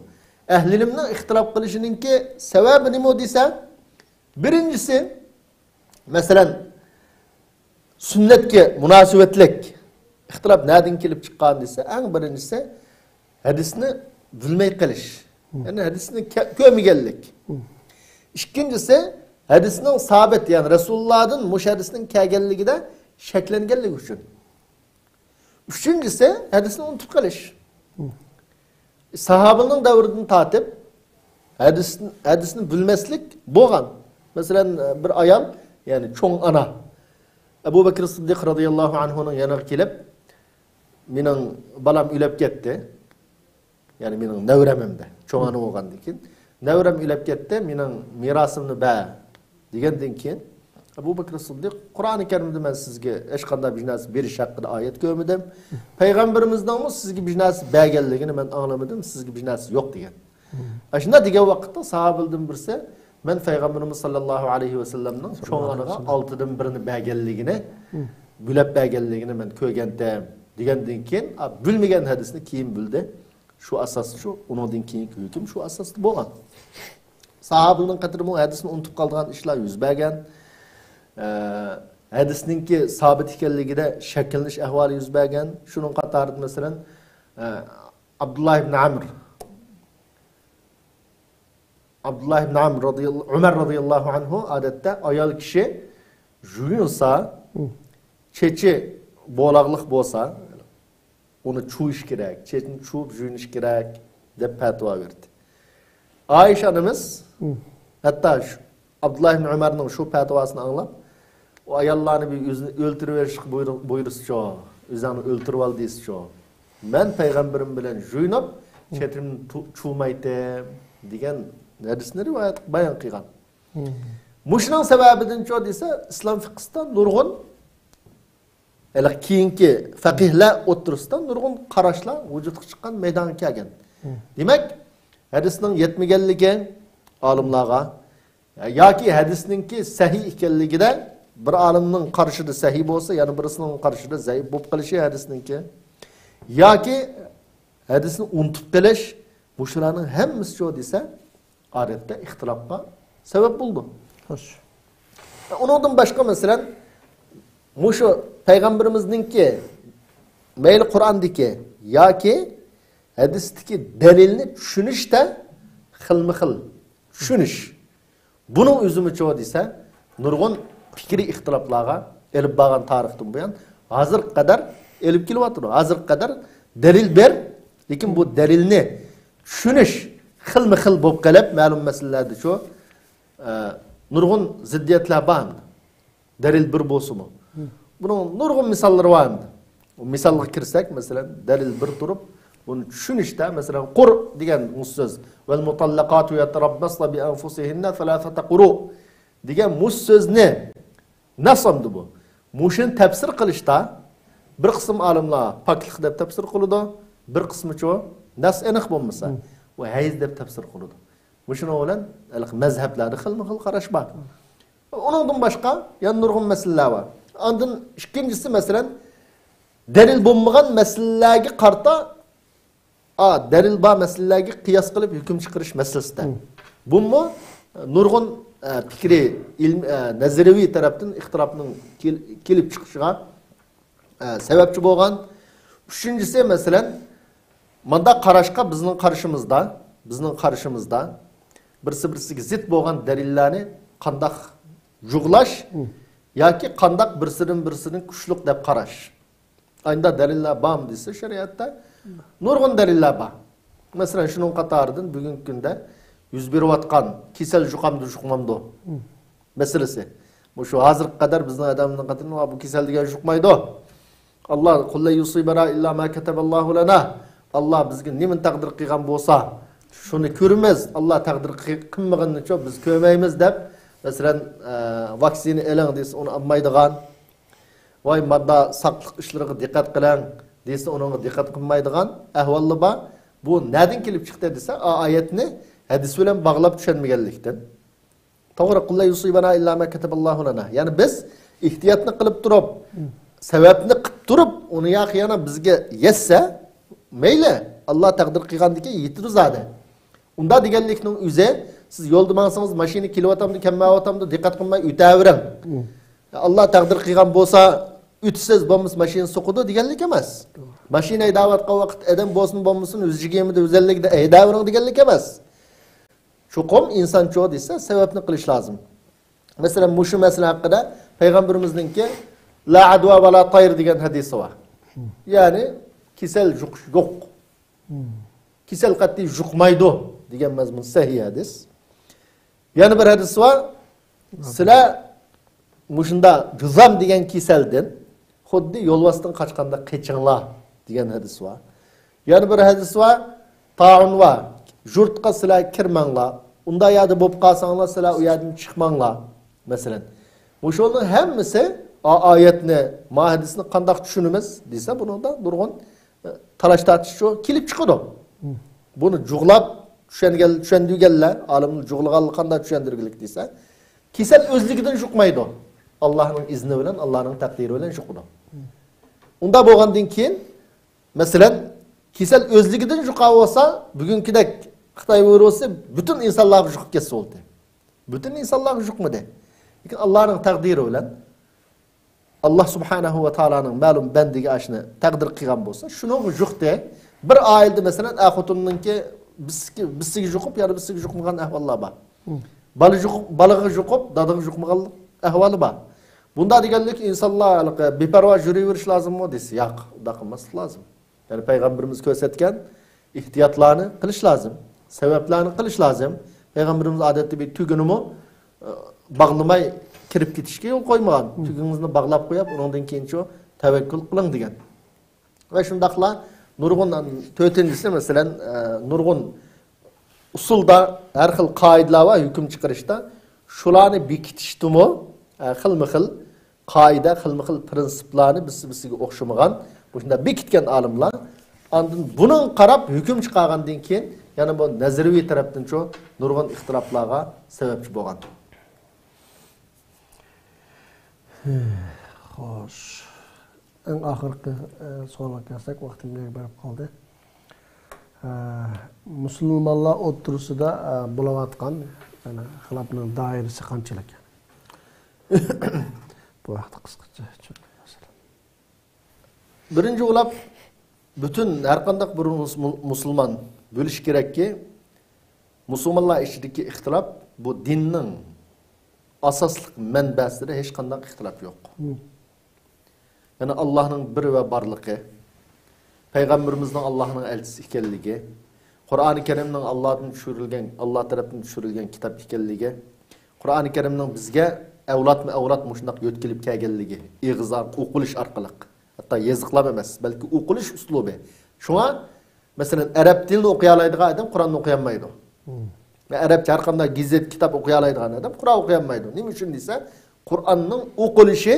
ئەھلى ئىلىمنىڭ ئىختىلاپ قىلىشىنىڭكى سەۋەبى نېمە دېسە، بىرىنچىسى، مەسىلەن، سۈننەتكە مۇناسىۋەتلىك ئىختىلاپ نەدىن كېلىپ چىققان دېسە، ئەڭ بىرىنچىسى ھەدىسنى بىلمەي قېلىش. يەنى ھەدىسنى كە-، كۆرمىگەنلىك. ئىككىنچىسى، ھەدىسنىڭ سابىت، يەنى رەسۇلۇللادىن مۇشۇ ھەدىسنىڭ كەلگەنلىكىدە شەكلەنگەنلىكى ئۈچۈن. ئۈچىنچىسى، ھەدىسنى ئۇنتۇپ قېلىش. ساھابىنىڭ دەۋرىدىن تارتىپ ھەدىس، ھەدىسنى بىلمەسلىك بولغان. مەسىلەن، بىر ئايال، يەنى چوڭ ئانا، ئەبۇ بەكرى سىددىق رەزىياللاھۇ ئەنھۇنىڭ يېنىغا كېلىپ، مېنىڭ بالام ئۆلۈپ كەتتى. يەنى مېنىڭ نەۋرەم ئەمدى، چوڭ ئانا بولغاندىن كېيىن، نەۋرەم ئۆلۈپ كەتتى، مېنىڭ مىراسىمنى بەر دېگەندىن كېيىن، ئەبۇ بەكرى سىددىق، قۇرئانى كەرىمدە مەن سىزگە ھېچقانداق بىر نەرسە بېرىش ھەققىدە ئايەت كۆرمىدىم. پەيغەمبىرىمىزنىڭمۇ سىزگە بىر نەرسە بەرگەنلىكىنى مەن ئاڭلىمىدىم، سىزگە بىر نەرسە يوق دېگەن. ئاشۇنداق دېگەن ۋاقىتتا ساھابىلىرىدىن بىرسى، مەن پەيغەمبىرىمىز ساللاللاھۇ ئەلەيھى ۋەسەللەمنىڭ چوڭ ئانىغا ئالتىدىن بىرىنى بەرگەنلىكىنى، بۆلەپ بەرگەنلىكىنى مەن كۆرگەنتىم دېگەندىن كېيىن، ئا، بۆلمىگەن ھەدىسنى كېيىن بۆلدى. شۇ ئاساستا شۇ، ئۇنىڭدىن كېيىنكى ھۆكۈم شۇ ئاساستا بولغان. ساھابىلىرنىڭ قېتىدىمۇ ھەدىسنى ئۇنتۇپ قالىدىغان ئىشلار يۈز بەرگەن. ئە، ھەدىسنىڭكى سابىت ئىكەنلىكىدە شەكلىنىش ئەھۋالى يۈز بەرگەن. شۇنىڭ قاتارىدا، مەسىلەن، ئە، ئابدۇللا ئىبن ئەمر، ئابدۇللا ئىبن ئەمر رازىياللا-، ئۆمەر رازىياللاھۇ ئەنھۇ ئادەتتە ئايال كىشى يۇيۇنسا، چېچى بولاغلىق بولسا، ئۇنى چۇۋۇش كېرەك، چېچىنى چۇۋۇپ يۇيۇنۇش كېرەك، دەپ پەتىۋا بەردى. ئائىشە ئانىمىز ھەتتا شۇ ئابدۇللا ئىبن ئۆمەرنىڭ شۇ پەتىۋاسىنى ئاڭلاپ، ئۇ ئاياللارنى بىر ئۆزىنى ئۆلتۈرۈۋېرىشقا بۇيرۇ-، بۇيرۇسىچۇ، ئۆزۈڭنى ئۆلتۈرۈۋال دېسىچۇ، مەن پەيغەمبىرىم بىلەن يۇيۇنۇپ، چېچىمنى چۇ-، چۇۋۇمايتتىم، دېگەن ھەدىسنى رىۋايەت، بايان قىلغان. مۇشۇنىڭ سەۋەبىدىنچۇ دېسە، ئىسلام فىقھىسىدا نۇرغۇن ھېلىقى كېيىنكى فەقىھلەر ئوتتۇرىسىدا نۇرغۇن قاراشلار ۋۇجۇدقا چىققان، مەيدانغا كەلگەن. دېمەك، ھەدىسنىڭ يەتمىگەنلىكى ئالىملارغا ياكى ھەدىسنىڭكى سەھىھ ئىكەنلىكىدە بىر ئالىمنىڭ قارىشىدا سەھىھ بولسا، يەنە بىرىسىنىڭ قارىشىدا زەئىپ بولۇپ قېلىشى ھەدىسنىڭكى، ياكى ھەدىسنى ئۇنتۇپ قېلىش، مۇشۇلارنىڭ ھەممىسىچۇ دېسە، ئادەتتە ئىختىلاپقا سەۋەب بولىدۇ. خوش. ئۇنىڭدىن باشقا، مەسىلەن، مۇشۇ پەيغەمبىرىمىزنىڭكى مەيلى قۇرئاندىكى ياكى ھەدىستىكى دەلىلنى چۈشىنىشتە خىلمۇ خىل چۈشىنىش. بۇنىڭ ئۆزىمۇچۇ دېسە، نۇرغۇن پىكرىي ئىختىلاپلارغا ئېلىپ بارغان تارىختىن بۇيان، ھازىرغا قەدەر ئېلىپ كېلىۋاتىدۇ. ھازىرغا قەدەر دەلىل بەر، لېكىن بۇ دەلىلنى چۈشىنىش خىلمۇ خىل بولۇپ قېلىپ، مەلۇم مەسىلىلەردىچۇ، ئە، نۇرغۇن زىددىيەتلەر بار. دەلىل بىر بولسىمۇ. بۇنىڭ نۇرغۇن مىساللىرى بار ئەمدى. ئۇ مىسالغا كىرسەك، مەسىلەن، دەلىل بىر تۇرۇپ، بۇنى چۈشىنىشتە، مەسىلەن، قۇر دېگەن مۇشۇ سۆز. «ۋەل مۇتەللەقاتۇ يەتەرەببەسنە بىئەنفۇسىھىننە سەلاسەتە قۇرۇ» دېگەن مۇشۇ سۆزنى نەس ئەمدى بۇ. مۇشۇنى تەپسىر قىلىشتا بىر قىسىم ئالىملار پاكلىق دەپ تەپسىر قىلىدۇ، بىر قىسمىچۇ نەس ئېنىق بولمىسا، ئۇ ھەيز دەپ تەپسىر قىلىدۇ. مۇشۇنىڭ بىلەن ھېلىقى مەزھەپلەردە خىلمۇ خىل قاراش بار. ئۇنىڭدىن باشقا يەنە نۇرغۇن مەسىلىلەر بار. ئاندىن ئىككىنچىسى، مەسىلەن، دەلىل بولمىغان مەسىلىلەرگە قارىتا، ئا، دەلىل بار مەسىلىلەرگە قىياس قىلىپ ھۆكۈم چىقىرىش مەسىلىسىدە. بۇمۇ نۇرغۇن، ئە، پىكرىي، ئىلمىي، ئە، نەزەرىيەۋى تەرەپتىن ئىختىلاپنىڭ كېل-، كېلىپ چىقىشىغا ئە، سەۋەبچى بولغان. ئۈچىنچىسى، مەسىلەن، مۇنداق قاراشقا بىزنىڭ قارىشىمىزدا، بىزنىڭ قارىشىمىزدا بىرسى-بىرسىگە زىت بولغان دەلىللەرنى قانداق جۇغلاش ياكى قانداق بىرسىدىن-بىرسىدىن كۈچلۈك دەپ قاراش. ئاينىدا دەلىللەر بارمۇ دېسە، شەرىئەتتە نۇرغۇن دەلىللەر بار. مەسىلەن، شۇنىڭ قاتارىدىن بۈگۈنكى كۈندە يۈز بېرىۋاتقان كېسەل جۇقامدۇ، جۇقمامدۇ؟ مەسىلىسى. مۇشۇ ھازىرغا قەدەر بىزنىڭ ئادەمنىڭ قېتىنى، «ۋا، بۇ كېسەل دېگەن يۇقمايدۇ. ئاللا، قۇل لەن يۇسىبەنا ئىللا ما كەتەبەللاھۇ لەنا.» ئاللا بىزگە نېمىنى تەقدىر قىلغان بولسا، شۇنى كۆرىمىز. ئاللا تەقدىر قىل-، قىلمىغىنىنىچۇ بىز كۆرمەيمىز دەپ، مەسىلەن، ئە، ۋاكسىنا ئېلىڭ دېسە، ئۇنى ئالمايدىغان. ۋاي، ماندا ساقلىق ئىشلىرىغا دىققەت قىلىڭ دېسە، ئۇنىڭغا دىققەت قىلمايدىغان ئەھۋاللا بار. بۇ نەدىن كېلىپ چىقتى دېسە، ئا-، ئايەتنى ھەدىس بىلەن باغلاپ چۈشەنمىگەنلىكتىن. توغرا، «قۇل لەن يۇسىبەنا ئىللا ما كەتەبەللاھۇ لەنا.» يەنى بىز ئېھتىياتنى قىلىپ تۇرۇپ، سەۋەبنى قىلىپ تۇرۇپ، ئۇنى ياقى يەنە بىزگە يەتسە، مەيلى، ئاللا تەقدىر قىلغاندىكىن يېتىدۇ زادى. ئۇنداق دېگەنلىكنىڭ ئۆزى، سىز يولدا ماڭسىڭىز، ماشىنا كېلىۋاتامدۇ، كەلمەيۋاتامدۇ، دىققەت قىلماي ئۆتەۋېرىڭ. ئاللا تەقدىر قىلغان بولسا، ئۆتىسىز، بولمىسا ماشىنا سوقىدۇ دېگەنلىك ئەمەس. ماشىنا ھەيدەۋاتقان ۋاقىت ئادەم بولسۇن، بولمىسۇن، يۈز يىگىرمىدە، يۈز ئەللىكتە ھەيدەۋېرىڭ دېگەنلىك ئەمەس. چوقۇم ئىنسانچۇ دېسە، سەۋەبنى قىلىش لازىم. مەسىلەن، مۇشۇ مەسىلە ھەققىدە پەيغەمبىرىمىزنىڭكى «لا ئەدۋا ۋە لا تاير» دېگەن ھەدىسى بار. يەنى كېسەل يۇقۇش يوق. كېسەل قەتئىي يۇقمايدۇ دېگەن مەزمۇن سەھىھ ھەدىس. يەنە بىر ھەدىس بار. سىلەر مۇشۇنداق جۇزام دېگەن كېسەلدىن خۇددى يولۋاستىن قاچقاندەك قېچىڭلار دېگەن ھەدىس بار. يەنە بىر ھەدىس بار. تائۇن بار. يۇرتقا سىلەر كىرمەڭلار. ئۇنداق يەردە بولۇپ قالساڭلار، سىلەر ئۇ يەردىن چىقماڭلار. مەسىلەن، مۇشۇنىڭ ھەممىسى ئا-، ئايەتنى، ما ھەدىسنى قانداق چۈشىنىمىز دېسە، بۇنىڭدا نۇرغۇن، ئە، تالاش تارتىشچۇ كېلىپ چىقىدۇ. بۇنى جۇغلاپ چۈشەنگەن، چۈشەندۈرگەنلەر، ئالىملار جۇغلىغانلار قانداق چۈشەندۈرگۈلۈك دېسە، كېسەل ئۆزلۈكىدىن يۇقمايدۇ. ئاللانىڭ ئىزنى بىلەن، ئاللانىڭ تەقدىرى بىلەن يۇقىدۇ. ئۇنداق بولغاندىن كېيىن، مەسىلەن، كېسەل ئۆزلۈكىدىن يۇققان بولسا، بۈگۈنكىدەك خىتاي ۋىرۇسى پۈتۈن ئىنسانلارغا يۇقۇپ كەتسە بولدى. پۈتۈن ئىنسانلارغا يۇقمىدى. لېكىن ئاللانىڭ تەقدىرى بىلەن، ئاللا سۇبھانەھۇ ۋە تائالانىڭ مەلۇم بەندىگە ئاشۇنى تەقدىر قىلغان بولسا، شۇنىڭغا يۇقتى. بىر ئائىلىدە، مەسىلەن، ئەر خوتۇننىڭكى بىسىگە، بىسىگە يۇقۇپ، يەنە بىسىگە يۇقمىغان ئەھۋاللار بار. بالا يۇقۇپ، بالىغا يۇقۇپ، دادىغا يۇقمىغان ئەھۋالى بار. بۇنداق دېگەنلىك ئىنسانلار ھېلىقى بىپەرۋا يۈرۈۋېرىش لازىممۇ دېسە، ياق، ئۇنداق قىلماسلىق لازىم. يەنى پەيغەمبىرىمىز كۆرسەتكەن ئېھتىياتلارنى قىلىش لازىم، سەۋەبلەرنى قىلىش لازىم. پەيغەمبىرىمىز ئادەتتە بىر تۈگىنىمۇ، ئە، باغلىماي كىرىپ كېتىشكە يول قويمىغان. تۈگىڭىزنى باغلاپ قويۇپ، ئۇنىڭدىن كېيىنچۇ تەۋەككۈل قىلىڭ دېگەن. ۋە شۇنداقلا نۇرغۇن، تۆتىنچىسى، مەسىلەن، ئە، نۇرغۇن ئۇسۇلدا ھەر خىل قائىدىلەر بار ھۆكۈم چىقىرىشتا. شۇلارنى بېكىتىشتىمۇ، ئە، خىلمۇ خىل قائىدە، خىلمۇ خىل پىرىنسىپلارنى بىرسى-بىرسىگە ئوخشىمىغان، مۇشۇنداق بېكىتكەن ئالىملار. ئاندىن بۇنىڭغا قاراپ ھۆكۈم چىقارغاندىن كېيىن، يەنە بۇ نەزەرىيەۋى تەرەپتىنچۇ نۇرغۇن ئىختىلاپلارغا سەۋەبچى بولغان. خوش. ئەڭ ئاخىرقى، ئە، سوئالغا كەلسەك، ۋاقتىمىز بېرىپ قالدى. ئە، مۇسۇلمانلار ئوتتۇرىسىدا، ئە، بولۇۋاتقان، يەنى خىلاپنىڭ دائىرىسى قانچىلىك؟ بۇ ھەقتە قىسقىچە چۈشەندۈرۈپ بەرسىلە. بىرىنچى بولۇپ، پۈتۈن ھەرقانداق بىر مۇس-، مۇ-، مۇسۇلمان بىلىشى كېرەككى، مۇسۇلمانلار ئىچىدىكى ئىختىلاپ بۇ دىننىڭ ئاساسلىق مەنبەسىدە ھېچقانداق ئىختىلاپ يوق. يەنى ئاللاھنىڭ بىر ۋە بارلىقى، پەيغەمبىرىمىزنىڭ ئاللاھنىڭ ئەلچىسى ئىكەنلىكى، قۇرئانى كەرىمنىڭ ئاللادىن چۈشۈرۈلگەن، ئاللا تەرەپتىن چۈشۈرۈلگەن كىتاب ئىكەنلىكى، قۇرئانى كەرىمنىڭ بىزگە ئەۋلادمۇ ئەۋلاد مۇشۇنداق يۆتكىلىپ كەلگەنلىكى، ئېغىز ئارقا-، ئوقۇلۇش ئارقىلىق، ھەتتا يېزىقلام ئەمەس، بەلكى ئوقۇلۇش ئۇسلۇبى. شۇڭا، مەسىلەن، ئەرەب تىلىنى ئوقۇيالايدىغان ئادەم قۇرئاننى ئوقۇيالمايدۇ. ۋە ئەرەبچە ھەر قانداق گېزىت، كىتاب ئوقۇيالايدىغان ئادەم قۇرئان ئوقۇيالمايدۇ. نېمە ئۈچۈن دېسە، قۇرئاننىڭ ئوقۇلۇشى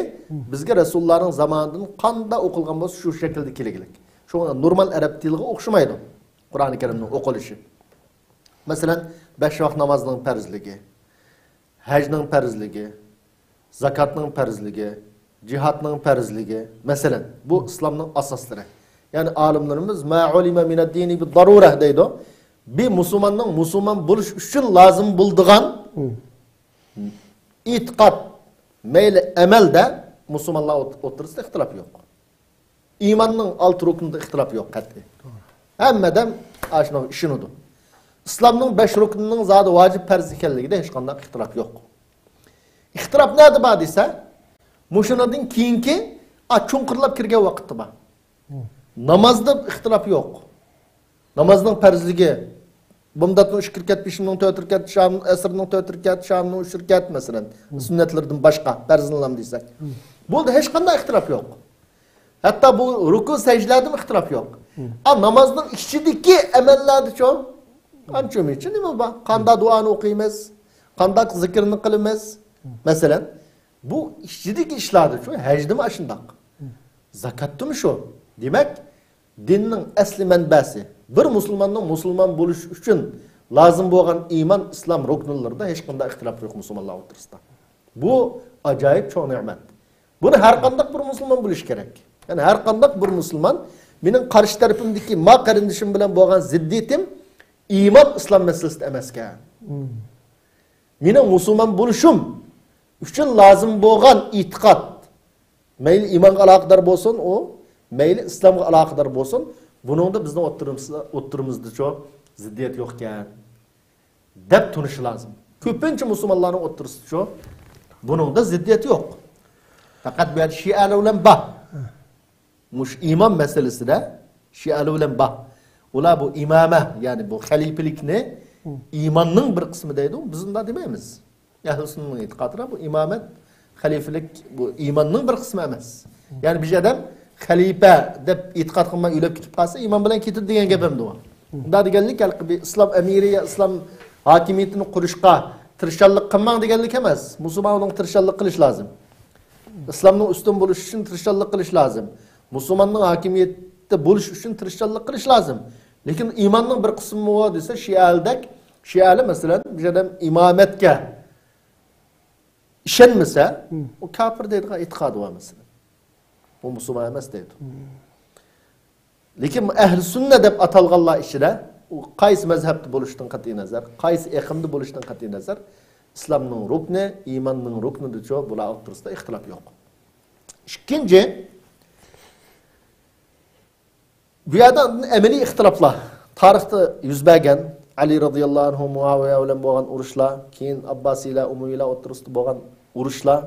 بىزگە رەسۇللارنىڭ زامانىدىن قانداق ئوقۇلغان بولسا، شۇ شەكىلدە كېلگىلىك. شۇڭا نورمال ئەرەب تىلىغا ئوخشىمايدۇ قۇرئانى كەرىمنىڭ ئوقۇلۇشى. مەسىلەن، بەش ۋاق نامازنىڭ پەرزلىكى، ھەجنىڭ پەرزلىكى، زاكاتنىڭ پەرزلىكى، جىھادنىڭ پەرزلىكى. مەسىلەن، بۇ ئىسلامنىڭ ئاساسلىرى. يەنى ئالىملىرىمىز «ما ئۇلىمە مىنەد دىنى بىددارۇرە» دەيدۇ. بىر مۇسۇلماننىڭ مۇسۇلمان بولۇش ئۈچۈن لازىم بولىدىغان ئېتىقاد، مەيلى ئەمەلدە مۇسۇلمانلار ئوت-، ئوتتۇرىسىدا ئىختىلاپ يوق. ئىماننىڭ ئالتە رۇكنىدا ئىختىلاپ يوق قەتئىي. ھەممە ئادەم ئاشۇنىڭغا ئىشىنىدۇ. ئىسلامنىڭ بەش رۇكنىنىڭ زادى ۋاجىپ پەرز ئىكەنلىكىدە ھېچقانداق ئىختىلاپ يوق. ئىختىلاپ نەدە بار دېسە، مۇشۇنىڭدىن كېيىنكى، ئا، چوڭقۇرلاپ كىرگەن ۋاقىتتا بار. نامازدا ئىختىلاپ يوق. نامازنىڭ پەرزلىكى، بامداتنىڭ ئۈچ رەكەت، پېشىننىڭ تۆت رەكەت، شام-، ئەسىرنىڭ تۆت رەكەت، شامنىڭ ئۈچ رەكەت، مەسىلەن، سۈننەتلىرىدىن باشقا، پەرزنىلام دېسەك. بۇندا ھېچقانداق ئىختىلاپ يوق. ھەتتا بۇ رۇكۇ سەجدىلەردىمۇ ئىختىلاپ يوق. ئا، نامازنىڭ ئىچىدىكى ئەمەللەردىچۇ، ئانچە مۇنچە نېمە بار؟ قاندا دۇئانى ئوقۇيمىز، قانداق زىكىرنى قىلىمىز؟ مەسىلەن، بۇ ئىچىدىكى ئىشلاردىچۇ، ھەجدىمۇ ئاشۇنداق. زاكاتتىمۇ شۇ. دېمەك، دىننىڭ ئەسلى مەنبەسى، بىر مۇسۇلماننىڭ مۇسۇلمان بولۇشى ئۈچۈن لازىم بولغان ئىمان، ئىسلام رۇكنلىرىدا ھېچقانداق ئىختىلاپ يوق مۇسۇلمانلار ئوتتۇرىسىدا. بۇ ئاجايىپ چوڭ نېمەت. بۇنى ھەر قانداق بىر مۇسۇلمان بىلىشى كېرەك. يەنى ھەر قانداق بىر مۇسۇلمان، مېنىڭ قارشى تەرىپىمدىكى ما قېرىندىشىم بىلەن بولغان زىددىيىتىم ئىمان، ئىسلام مەسىلىسىدە ئەمەسكەن. مېنىڭ مۇسۇلمان بولۇشۇم ئۈچۈن لازىم بولغان ئېتىقاد، مەيلى ئىمانغا ئالاقىدار بولسۇن ئۇ، مەيلى ئىسلامغا ئالاقىدار بولسۇن، بۇنىڭدا بىزنىڭ ئوتتۇرىمىزدا، ئوتتۇرىمىزدىچۇ زىددىيەت يوقكەن، دەپ تونۇشى لازىم. كۆپىنچە مۇسۇلمانلارنىڭ ئوتتۇرىسىچۇ بۇنىڭدا زىددىيەت يوق. پەقەت بۇ يەردە شىئەلەر بىلەن بار. مۇشۇ ئىمام مەسىلىسىدە شىئەلەر بىلەن بار. ئۇلار بۇ ئىمامە، يەنى بۇ خەلىپىلىكنى ئىماننىڭ بىر قىسمى دەيدۇ. بىز ئۇنداق دېمەيمىز. ئەھلى سۈننىنىڭ ئېتىقادىدا بۇ ئىمامەت، خەلىپىلىك بۇ ئىماننىڭ بىر قىسمى ئەمەس. يەنى بىر ئادەم خەلىپە دەپ ئېتىقاد قىلماي ئۆلۈپ كېتىپ قالسا، ئىمان بىلەن كېتىدۇ دېگەن گەپ ئەمدى ئۇ. ئۇنداق دېگەنلىك ھېلىقى بىر ئىسلام ئەمىرى يا ئىسلام ھاكىمىيىتىنى قۇرۇشقا تىرىشچانلىق قىلماڭ دېگەنلىك ئەمەس. مۇسۇلماننىڭ تىرىشچانلىق قىلىش لازىم. ئىسلامنىڭ ئۈستۈن بولۇشى ئۈچۈن تىرىشچانلىق قىلىش لازىم. مۇسۇلماننىڭ ھاكىمىيەتتە بولۇشى ئۈچۈن تىرىشچانلىق قىلىش لازىم. لېكىن ئىماننىڭ بىر قىسمىمۇ دېسە، شىئەلدەك، شىئەلى مەسىلەن، بىر ئادەم ئىمامەتكە ئىشەنمىسە، ئۇ كاپىر دەيدىغان ئېتىقادى بار مەسىلەن. ئۇ مۇسۇلمان ئەمەس دەيدۇ. لېكىن ئەھلى سۈننە دەپ ئاتالغانلار ئىچىدە، ئۇ قايسى مەزھەپتە بولۇشتىن قەتئىينەزەر، قايسى ئېقىمدا بولۇشتىن قەتئىينەزەر، ئىسلامنىڭ رۇكنى، ئىماننىڭ رۇكنىدىچۇ بۇلار ئوتتۇرىسىدا ئىختىلاپ يوق. ئىككىنچى، بۇ يەردە ئەمەلىي ئىختىلاپلار، تارىختا يۈز بەرگەن ئەلى رازىياللاھۇ ئەنھۇ مۇئاۋىيە بىلەن بولغان ئۇرۇشلار، كېيىن ئابباسىيلار، ئۇمەۋىيلار ئوتتۇرىسىدا بولغان ئۇرۇشلار،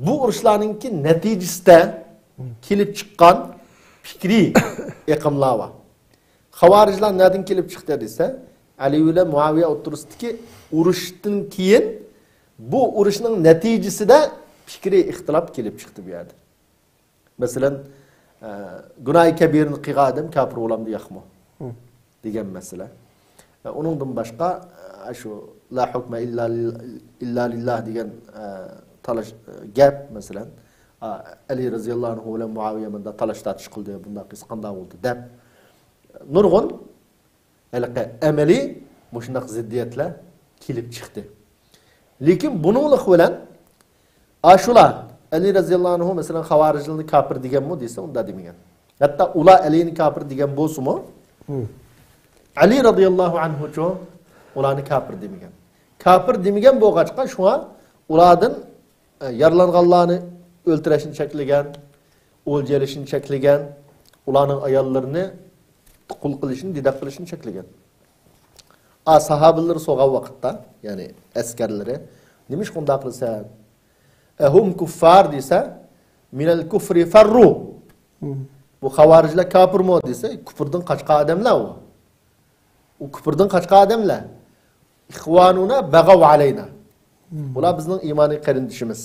بۇ ئۇرۇشلارنىڭكى نەتىجىسىدە كېلىپ چىققان پىكرىي ئېقىملار بار. خاۋارىجلار نەدىن كېلىپ چىقتى دېسە، ئەلى بىلەن مۇئاۋىيە ئوتتۇرىسىدىكى ئۇرۇشتىن كېيىن بۇ ئۇرۇشنىڭ نەتىجىسىدە پىكرىي ئىختىلاپ كېلىپ چىقتى بۇ يەردە. مەسىلەن، ئە، گۇناھى كەبىرىنى قىلغان ئادەم كاپىر بولامدۇ ياقمۇ؟ دېگەن مەسىلە. ئە، ئۇنىڭدىن باشقا، ئە، شۇ لا ھۇكمە ئىللا لىل-، ئىللا لىللا دېگەن، ئە، تالاش، ئە، گەپ، مەسىلەن، ئە، ئەلى رازىياللاھۇ ئەنھۇ بىلەن مۇئاۋىيە مۇنداق تالاش تارتىش قىلدى، بۇنداق قىلسا قانداق بولدى دەپ، نۇرغۇن ھېلىقى ئەمەلىي مۇشۇنداق زىددىيەتلەر كېلىپ چىقتى. لېكىن بۇنىڭلىق بىلەن ئاشۇلار، ئەلى رەزىياللاھۇ ئەنھۇ، مەسىلەن، خاۋارىجلارنى كاپىر دېگەنمۇ دېسە، ئۇنداق دېمىگەن. ھەتتا ئۇلار ئەلىنى كاپىر دېگەن بولسىمۇ، ئەلى رەزىياللاھۇ ئەنھۇچۇ ئۇلارنى كاپىر دېمىگەن. كاپىر دېمىگەن بولغاچقا، شۇڭا ئۇلاردىن ئە، يارىلانغانلارنى ئۆلتۈرۈشنى چەكلىگەن، ئولجا ئېلىشنى چەكلىگەن، ئۇلارنىڭ ئاياللىرىنى قۇل قىلىشنى، دېدەك قىلىشنى چەكلىگەن. ئا، ساھابىلىرى سورىغان ۋاقىتتا، يەنى ئەسكەرلىرى، نېمىشقا ئۇنداق قىلىسەن؟ ئەھۇم كۇففار دېسە، مىنەل كۇفرى فەررۇ. بۇ خاۋارىجلار كاپىرمۇ دېسە، كۇپۇردىن قاچقان ئادەملەر ئۇ. ئۇ كۇپۇردىن قاچقان ئادەملەر. ئىخۋانۇنا بەغەۋ ئەلەينا. بۇلار بىزنىڭ ئىمانىي قېرىندىشىمىز.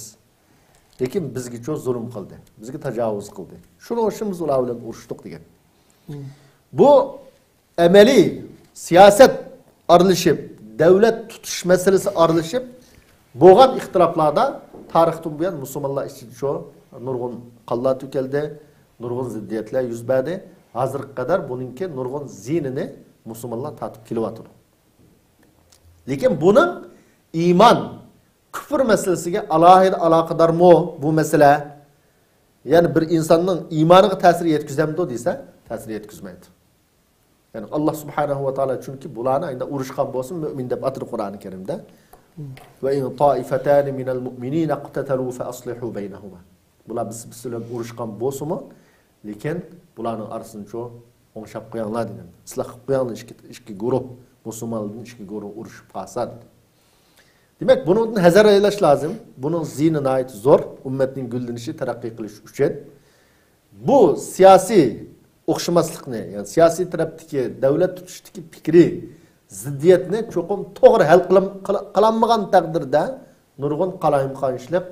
لېكىن بىزگىچۇ زۇلۇم قىلدى. بىزگە تاجاۋۇز قىلدى. شۇنىڭ ئۈچۈن بىز ئۇلار بىلەن ئۇرۇشتۇق دېگەن. بۇ ئەمەلىي سىياسەت ئارىلىشىپ، دەۋلەت تۇتۇش مەسىلىسى ئارىلىشىپ بولغان ئىختىلاپلاردا تارىختىن بۇيان مۇسۇلمانلار ئىچىدىچۇ نۇرغۇن قانلار تۆكۈلدى، نۇرغۇن زىددىيەتلەر يۈز بەردى. ھازىرغا قەدەر بۇنىڭكى نۇرغۇن زىيىنىنى مۇسۇلمانلار تارتىپ كېلىۋاتىدۇ. لېكىن بۇنىڭ ئىمان، كۇفر مەسىلىسىگە ئالاھىدە ئالاقىدارمۇ بۇ مەسىلە؟ يەنى بىر ئىنساننىڭ ئىمانىغا تەسىر يەتكۈزەمدۇ دېسە، تەسىر يەتكۈزمەيدۇ. يەنى ئاللا سۇبھانەھۇ ۋە تائالا چۈنكى بۇلارنى ئەينى ئۇرۇشقان بولسۇن مۆمىن دەپ ئاتىدى قۇرئانى كەرىمدە. وَإِنْ طَائِفَتَانِ مِنَ الْمُؤْمِنِينَ اقْتَتَلُوا فَأَصْلِحُوا بَيْنَهُمَا. بۇلار بىر-بىرسى بىلەن ئۇرۇشقان بولسىمۇ، لېكىن بۇلارنىڭ ئارىسىنى چۇ ئوڭشاپ قويۇڭلار دېگەن. ئىسلاھ قىلىپ قويۇڭلار، ئىككى، ئىككى گۇرۇھ، مۇسۇلمانلاردىن ئىككى گۇرۇھ ئۇرۇشۇپ قالسا دېدى. دېمەك، بۇنىڭدىن ھەزەر ئايلاش لازىم. بۇنىڭ زىيىنى ناھايىتى زور. ئۈممەتنىڭ گۈللىنىشى، تەرەققىي قىلىشى ئۈچۈن. بۇ سىياسىي ئوخشىماسلىقنى، يەنى سىياسىي تەرەپتىكى، دەۋلەت تۇتۇشتىكى پىكرىي زىددىيەتنى چوقۇم توغرا ھەل قىلىم-، قىل-، قىلالمىغان تەقدىردە نۇرغۇن قالايمىقانچىلىق،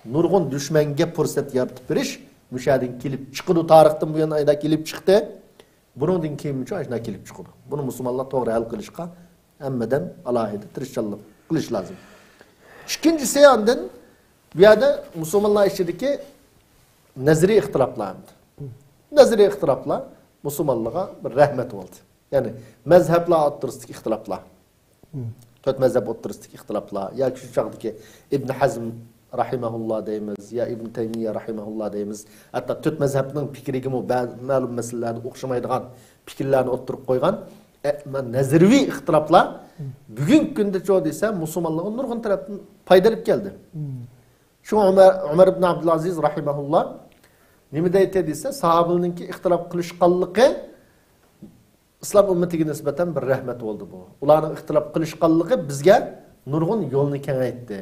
نۇرغۇن دۈشمەنگە پۇرسەت يارىتىپ بېرىش مۇشۇ يەردىن كېلىپ چىقىدۇ. تارىختىن بۇيان ئايدا كېلىپ چىقتى. بۇنىڭدىن كېيىنمۇ ئاشۇنداق كېلىپ چىقىدۇ. بۇنى مۇسۇلمانلار توغرا ھەل قىلىشقا ھەممىدىن ئالاھىدە تىرىشچانلىق قىلىش لازىم. ئىككىنچىسى، ئاندىن بۇ يەردە مۇسۇلمانلار ئىچىدىكى نەزەرىي ئىختىلاپلار. نەزەرىي ئىختىلاپلار مۇسۇلمانلارغا بىر رەھمەت بولدى. يەنى مەزھەپلەر ئوتتۇرىسىدىكى ئىختىلاپلار. تۆت مەزھەپ ئوتتۇرىسىدىكى ئىختىلاپلار ياكى شۇ چاغدىكى ئىبن ھەزم راھىمەھۇللا دەيمىز، يا ئىبن تەيمىيە راھىمەھۇللا دەيمىز. ھەتتا تۆت مەزھەپنىڭ پىكرىگىمۇ بەزى مەلۇم مەسىلىلەردە ئوخشىمايدىغان پىكىرلەرنى ئوتتۇرىغا قويغان، ئە، نەزەرىي ئىختىلاپلار بۈگۈنكى كۈندە چۇ دېسە، مۇسۇلمانلارغا نۇرغۇن تەرەپتىن پايدا ئېلىپ كەلدى. شۇڭا ئۆمەر، ئۆمەر ئىبن ئابدۇلئازىز راھىمەھۇللا نېمە دەيتتى دېسە، ساھابىلەرنىڭكى ئىختىلاپ قىلىشقانلىقى ئىسلام ئۈممىتىگە نىسبەتەن بىر رەھمەت بولدى بۇ. ئۇلارنىڭ ئىختىلاپ قىلىشقانلىقى بىزگە نۇرغۇن يولنى كېڭەيتتى.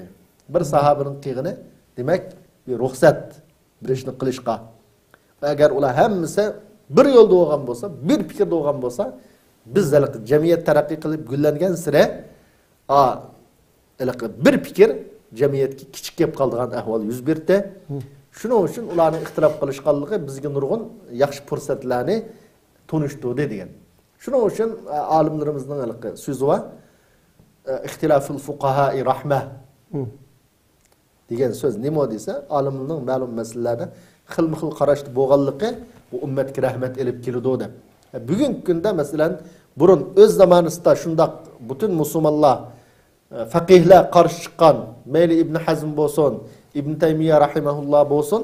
بىر ساھابىنىڭ قىلغىنى، دېمەك، بىر رۇخسەت بېرىشنى قىلىشقا. ئەگەر ئۇلار ھەممىسى بىر يولدا بولغان بولسا، بىر پىكىردە بولغان بولسا، بىز ھېلىقى جەمئىيەت تەرەققىي قىلىپ گۈللەنگەنسېرى، ئا، ھېلىقى بىر پىكىر جەمئىيەتكە كىچىك كېلىپ قالىدىغان ئەھۋال يۈز بېرىدۇ. شۇنىڭ ئۈچۈن ئۇلارنىڭ ئىختىلاپ قىلىشقانلىقى بىزگە نۇرغۇن ياخشى پۇرسەتلەرنى تونۇشتۇردى دېگەن. شۇنىڭ ئۈچۈن، ئە، ئالىملىرىمىزنىڭ ھېلىقى سۆزى بار، ئە، «اختلافُ الفقهاء رحمة» دېگەن سۆز. نېمە دېسە، ئالىمنىڭ مەلۇم مەسىلىلەردە خىلمۇ خىل قاراشتا بولغانلىقى بۇ ئۈممەتكە رەھمەت ئېلىپ كېلىدۇ دەپ. ئە، بۈگۈنكى كۈندە، مەسىلەن، بۇرۇن ئۆز زامانىسىدا شۇنداق پۈتۈن مۇسۇلمانلار، ئە، فەقىھلەر قارشى چىققان، مەيلى ئىبن ھەزم بولسۇن، ئىبن تەيمىيە راھىمەھۇللا بولسۇن،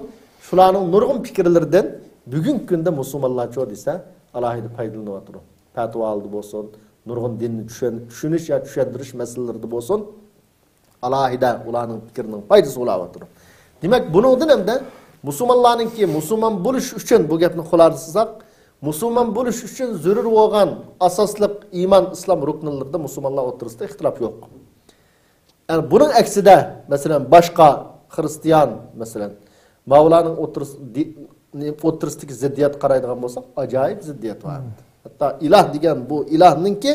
شۇلارنىڭ نۇرغۇن پىكىرلىرىدىن بۈگۈنكى كۈندە مۇسۇلمانلارچۇ دېسە، ئالاھىدە پايدىلىنىۋاتىدۇ. پەتىۋالاردا بولسۇن، نۇرغۇن دىننى چۈشەن-، چۈشىنىش يا چۈشەندۈرۈش مەسىلىلىرىدە بولسۇن، ئالاھىدە ئۇلارنىڭ پىكرىنىڭ پايدىسى بولاۋاتىدۇ. دېمەك، بۇنىڭدىن ھەمدە مۇسۇلمانلارنىڭكى مۇسۇلمان بولۇش ئۈچۈن، بۇ گەپنى خۇلاسىلىساق، مۇسۇلمان بولۇش ئۈچۈن زۆرۈر بولغان ئاساسلىق ئىمان، ئىسلام رۇكنىلىرىدا مۇسۇلمانلار ئوتتۇرىسىدا ئىختىلاپ يوق. يەنى بۇنىڭ ئەكسىدە، مەسىلەن، باشقا خىرىستىيان، مەسىلەن، ماۋۇلارنىڭ ئوتتۇرىسى، دى-، ئوتتۇرىسىدىكى زىددىيەتكە قارايدىغان بولساق، ئاجايىپ زىددىيەت بار. ھەتتا ئىلاھ دېگەن بۇ ئىلاھنىڭكى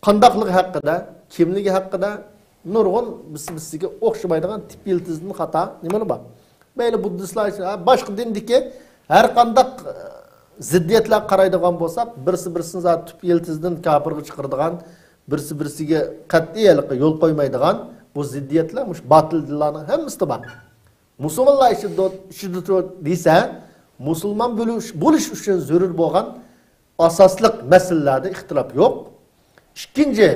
قانداقلىقى ھەققىدە، كىملىكى ھەققىدە نۇرغۇن بىرسى-بىرسىگە ئوخشىمايدىغان تىپ يىلتىزىدىن خاتا نېمىلەر بار. مەيلى بۇددىستلار ئىچىدە، ھە، باشقا دىندىكى ھەر قانداق، ئە، زىددىيەتلەرگە قارايدىغان بولساق، بىرسى-بىرسىنى زادى تۈپ يىلتىزىدىن كاپىرغا چىقىرىدىغان، بىرسى-بىرسىگە قەتئىي ھېلىقى يول قويمايدىغان بۇ زىددىيەتلەر مۇشۇ باتىل دىنلارنىڭ ھەممىسىدە بار. مۇسۇلمانلار ئىچىدە، ئىچىدە دېسە، مۇسۇلمان بولۇش، بولۇش ئۈچۈن زۆرۈر بولغان ئاساسلىق مەسىلىلەردە ئىختىلاپ يوق. ئىككىنچى،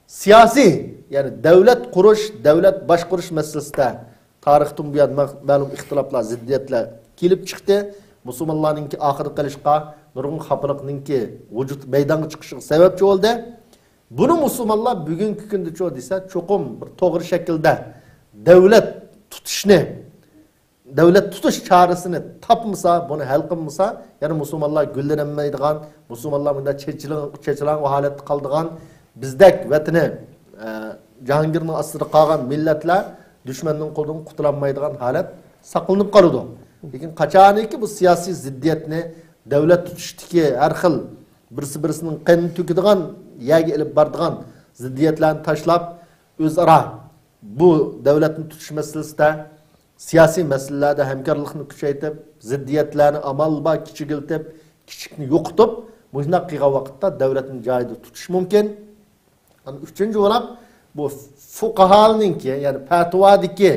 سىياسىي، يەنى دەۋلەت قۇرۇش، دەۋلەت باشقۇرۇش مەسىلىسىدە تارىختىن بۇيان مە-، مەلۇم ئىختىلاپلار، زىددىيەتلەر كېلىپ چىقتى. مۇسۇلمانلارنىڭكى ئاخىرى قېلىشقا نۇرغۇن خاپىلىقنىڭكى ۋۇجۇد مەيدانغا چىقىشىغا سەۋەبچى بولدى. بۇنى مۇسۇلمانلار بۈگۈنكى كۈندىچۇ دېسە، چوقۇم بىر توغرا شەكىلدە دەۋلەت تۇتۇشنى، دەۋلەت تۇتۇش چارىسىنى تاپمىسا، بۇنى ھەل قىلمىسا، يەنە مۇسۇلمانلار گۈللىنەلمەيدىغان، مۇسۇلمانلار مۇنداق چېچىلاڭ-، چېچىلاڭغۇ ھالەتتە قالىدىغان، بىزدەك ۋەتىنى، ئە، جاھانگىرنىڭ ئاستىدا قالغان مىللەتلەر دۈشمەننىڭ قولىدىن قۇتۇلالمايدىغان ھالەت ساقلىنىپ قالىدۇ. لېكىن قاچانكى بۇ سىياسىي زىددىيەتنى، دۆلەت تۇتۇشتىكى ھەر خىل بىرسى بىرسىنىڭ قېنىنى تۆكىدىغان، يەرگە ئېلىپ بارىدىغان زىددىيەتلەرنى تاشلاپ، ئۆزئارا بۇ دۆلەتنى تۇتۇش مەسىلىسىدە، سىياسىي مەسىلىلەردە ھەمكارلىقنى كۈچەيتىپ، زىددىيەتلەرنى ئامال بار كىچىكلىتىپ، كىچىكنى يوقىتىپ، مۇشۇنداق قىلغان ۋاقىتتا دۆلەتنى جايىدا تۇتۇش مۇمكىن. ئەنە ئۈچىنچى بولاپ، بۇ فۇقاھانىڭكى، يەنى پەتىۋادىكى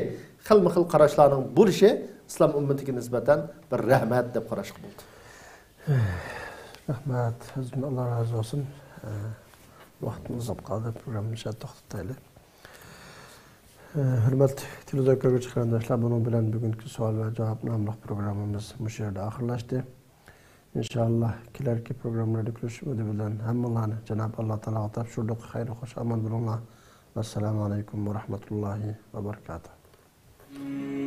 خىلمۇ خىل قاراشلارنىڭ بولۇشى ئىسلام ئۈممىتىگە نىسبەتەن بىر رەھمەت دەپ قاراشقا بولىدۇ. رەھمەت، سىزدىن ئاللا رازى بولسۇن. ئە، ۋاقتىمىز ئۇزاپ قالدى، پروگراممىنى شۇ يەردە توختىتايلى. ئە، ھۆرمەتلىك تېلېۋىزور كۆرگۈچى قېرىنداشلار، بۇنىڭ بىلەن بۈگۈنكى سوئال ۋە جاۋاب ناملىق پروگراممىمىز مۇشۇ يەردە ئاخىرلاشتى. ئىنشائاللا، كېلەركى پروگراممىلاردا كۆرۈشۈش ئۈمىدى بىلەن ھەممىڭلارنى جانابى ئاللا تائالاغا تاپشۇردۇق. خەير خوش ئامان بولۇڭلار. ۋەسسالامۇ ئەلەيكۇم ۋە رەھمەتۇللاھى ۋە بەرىكاتۇھ.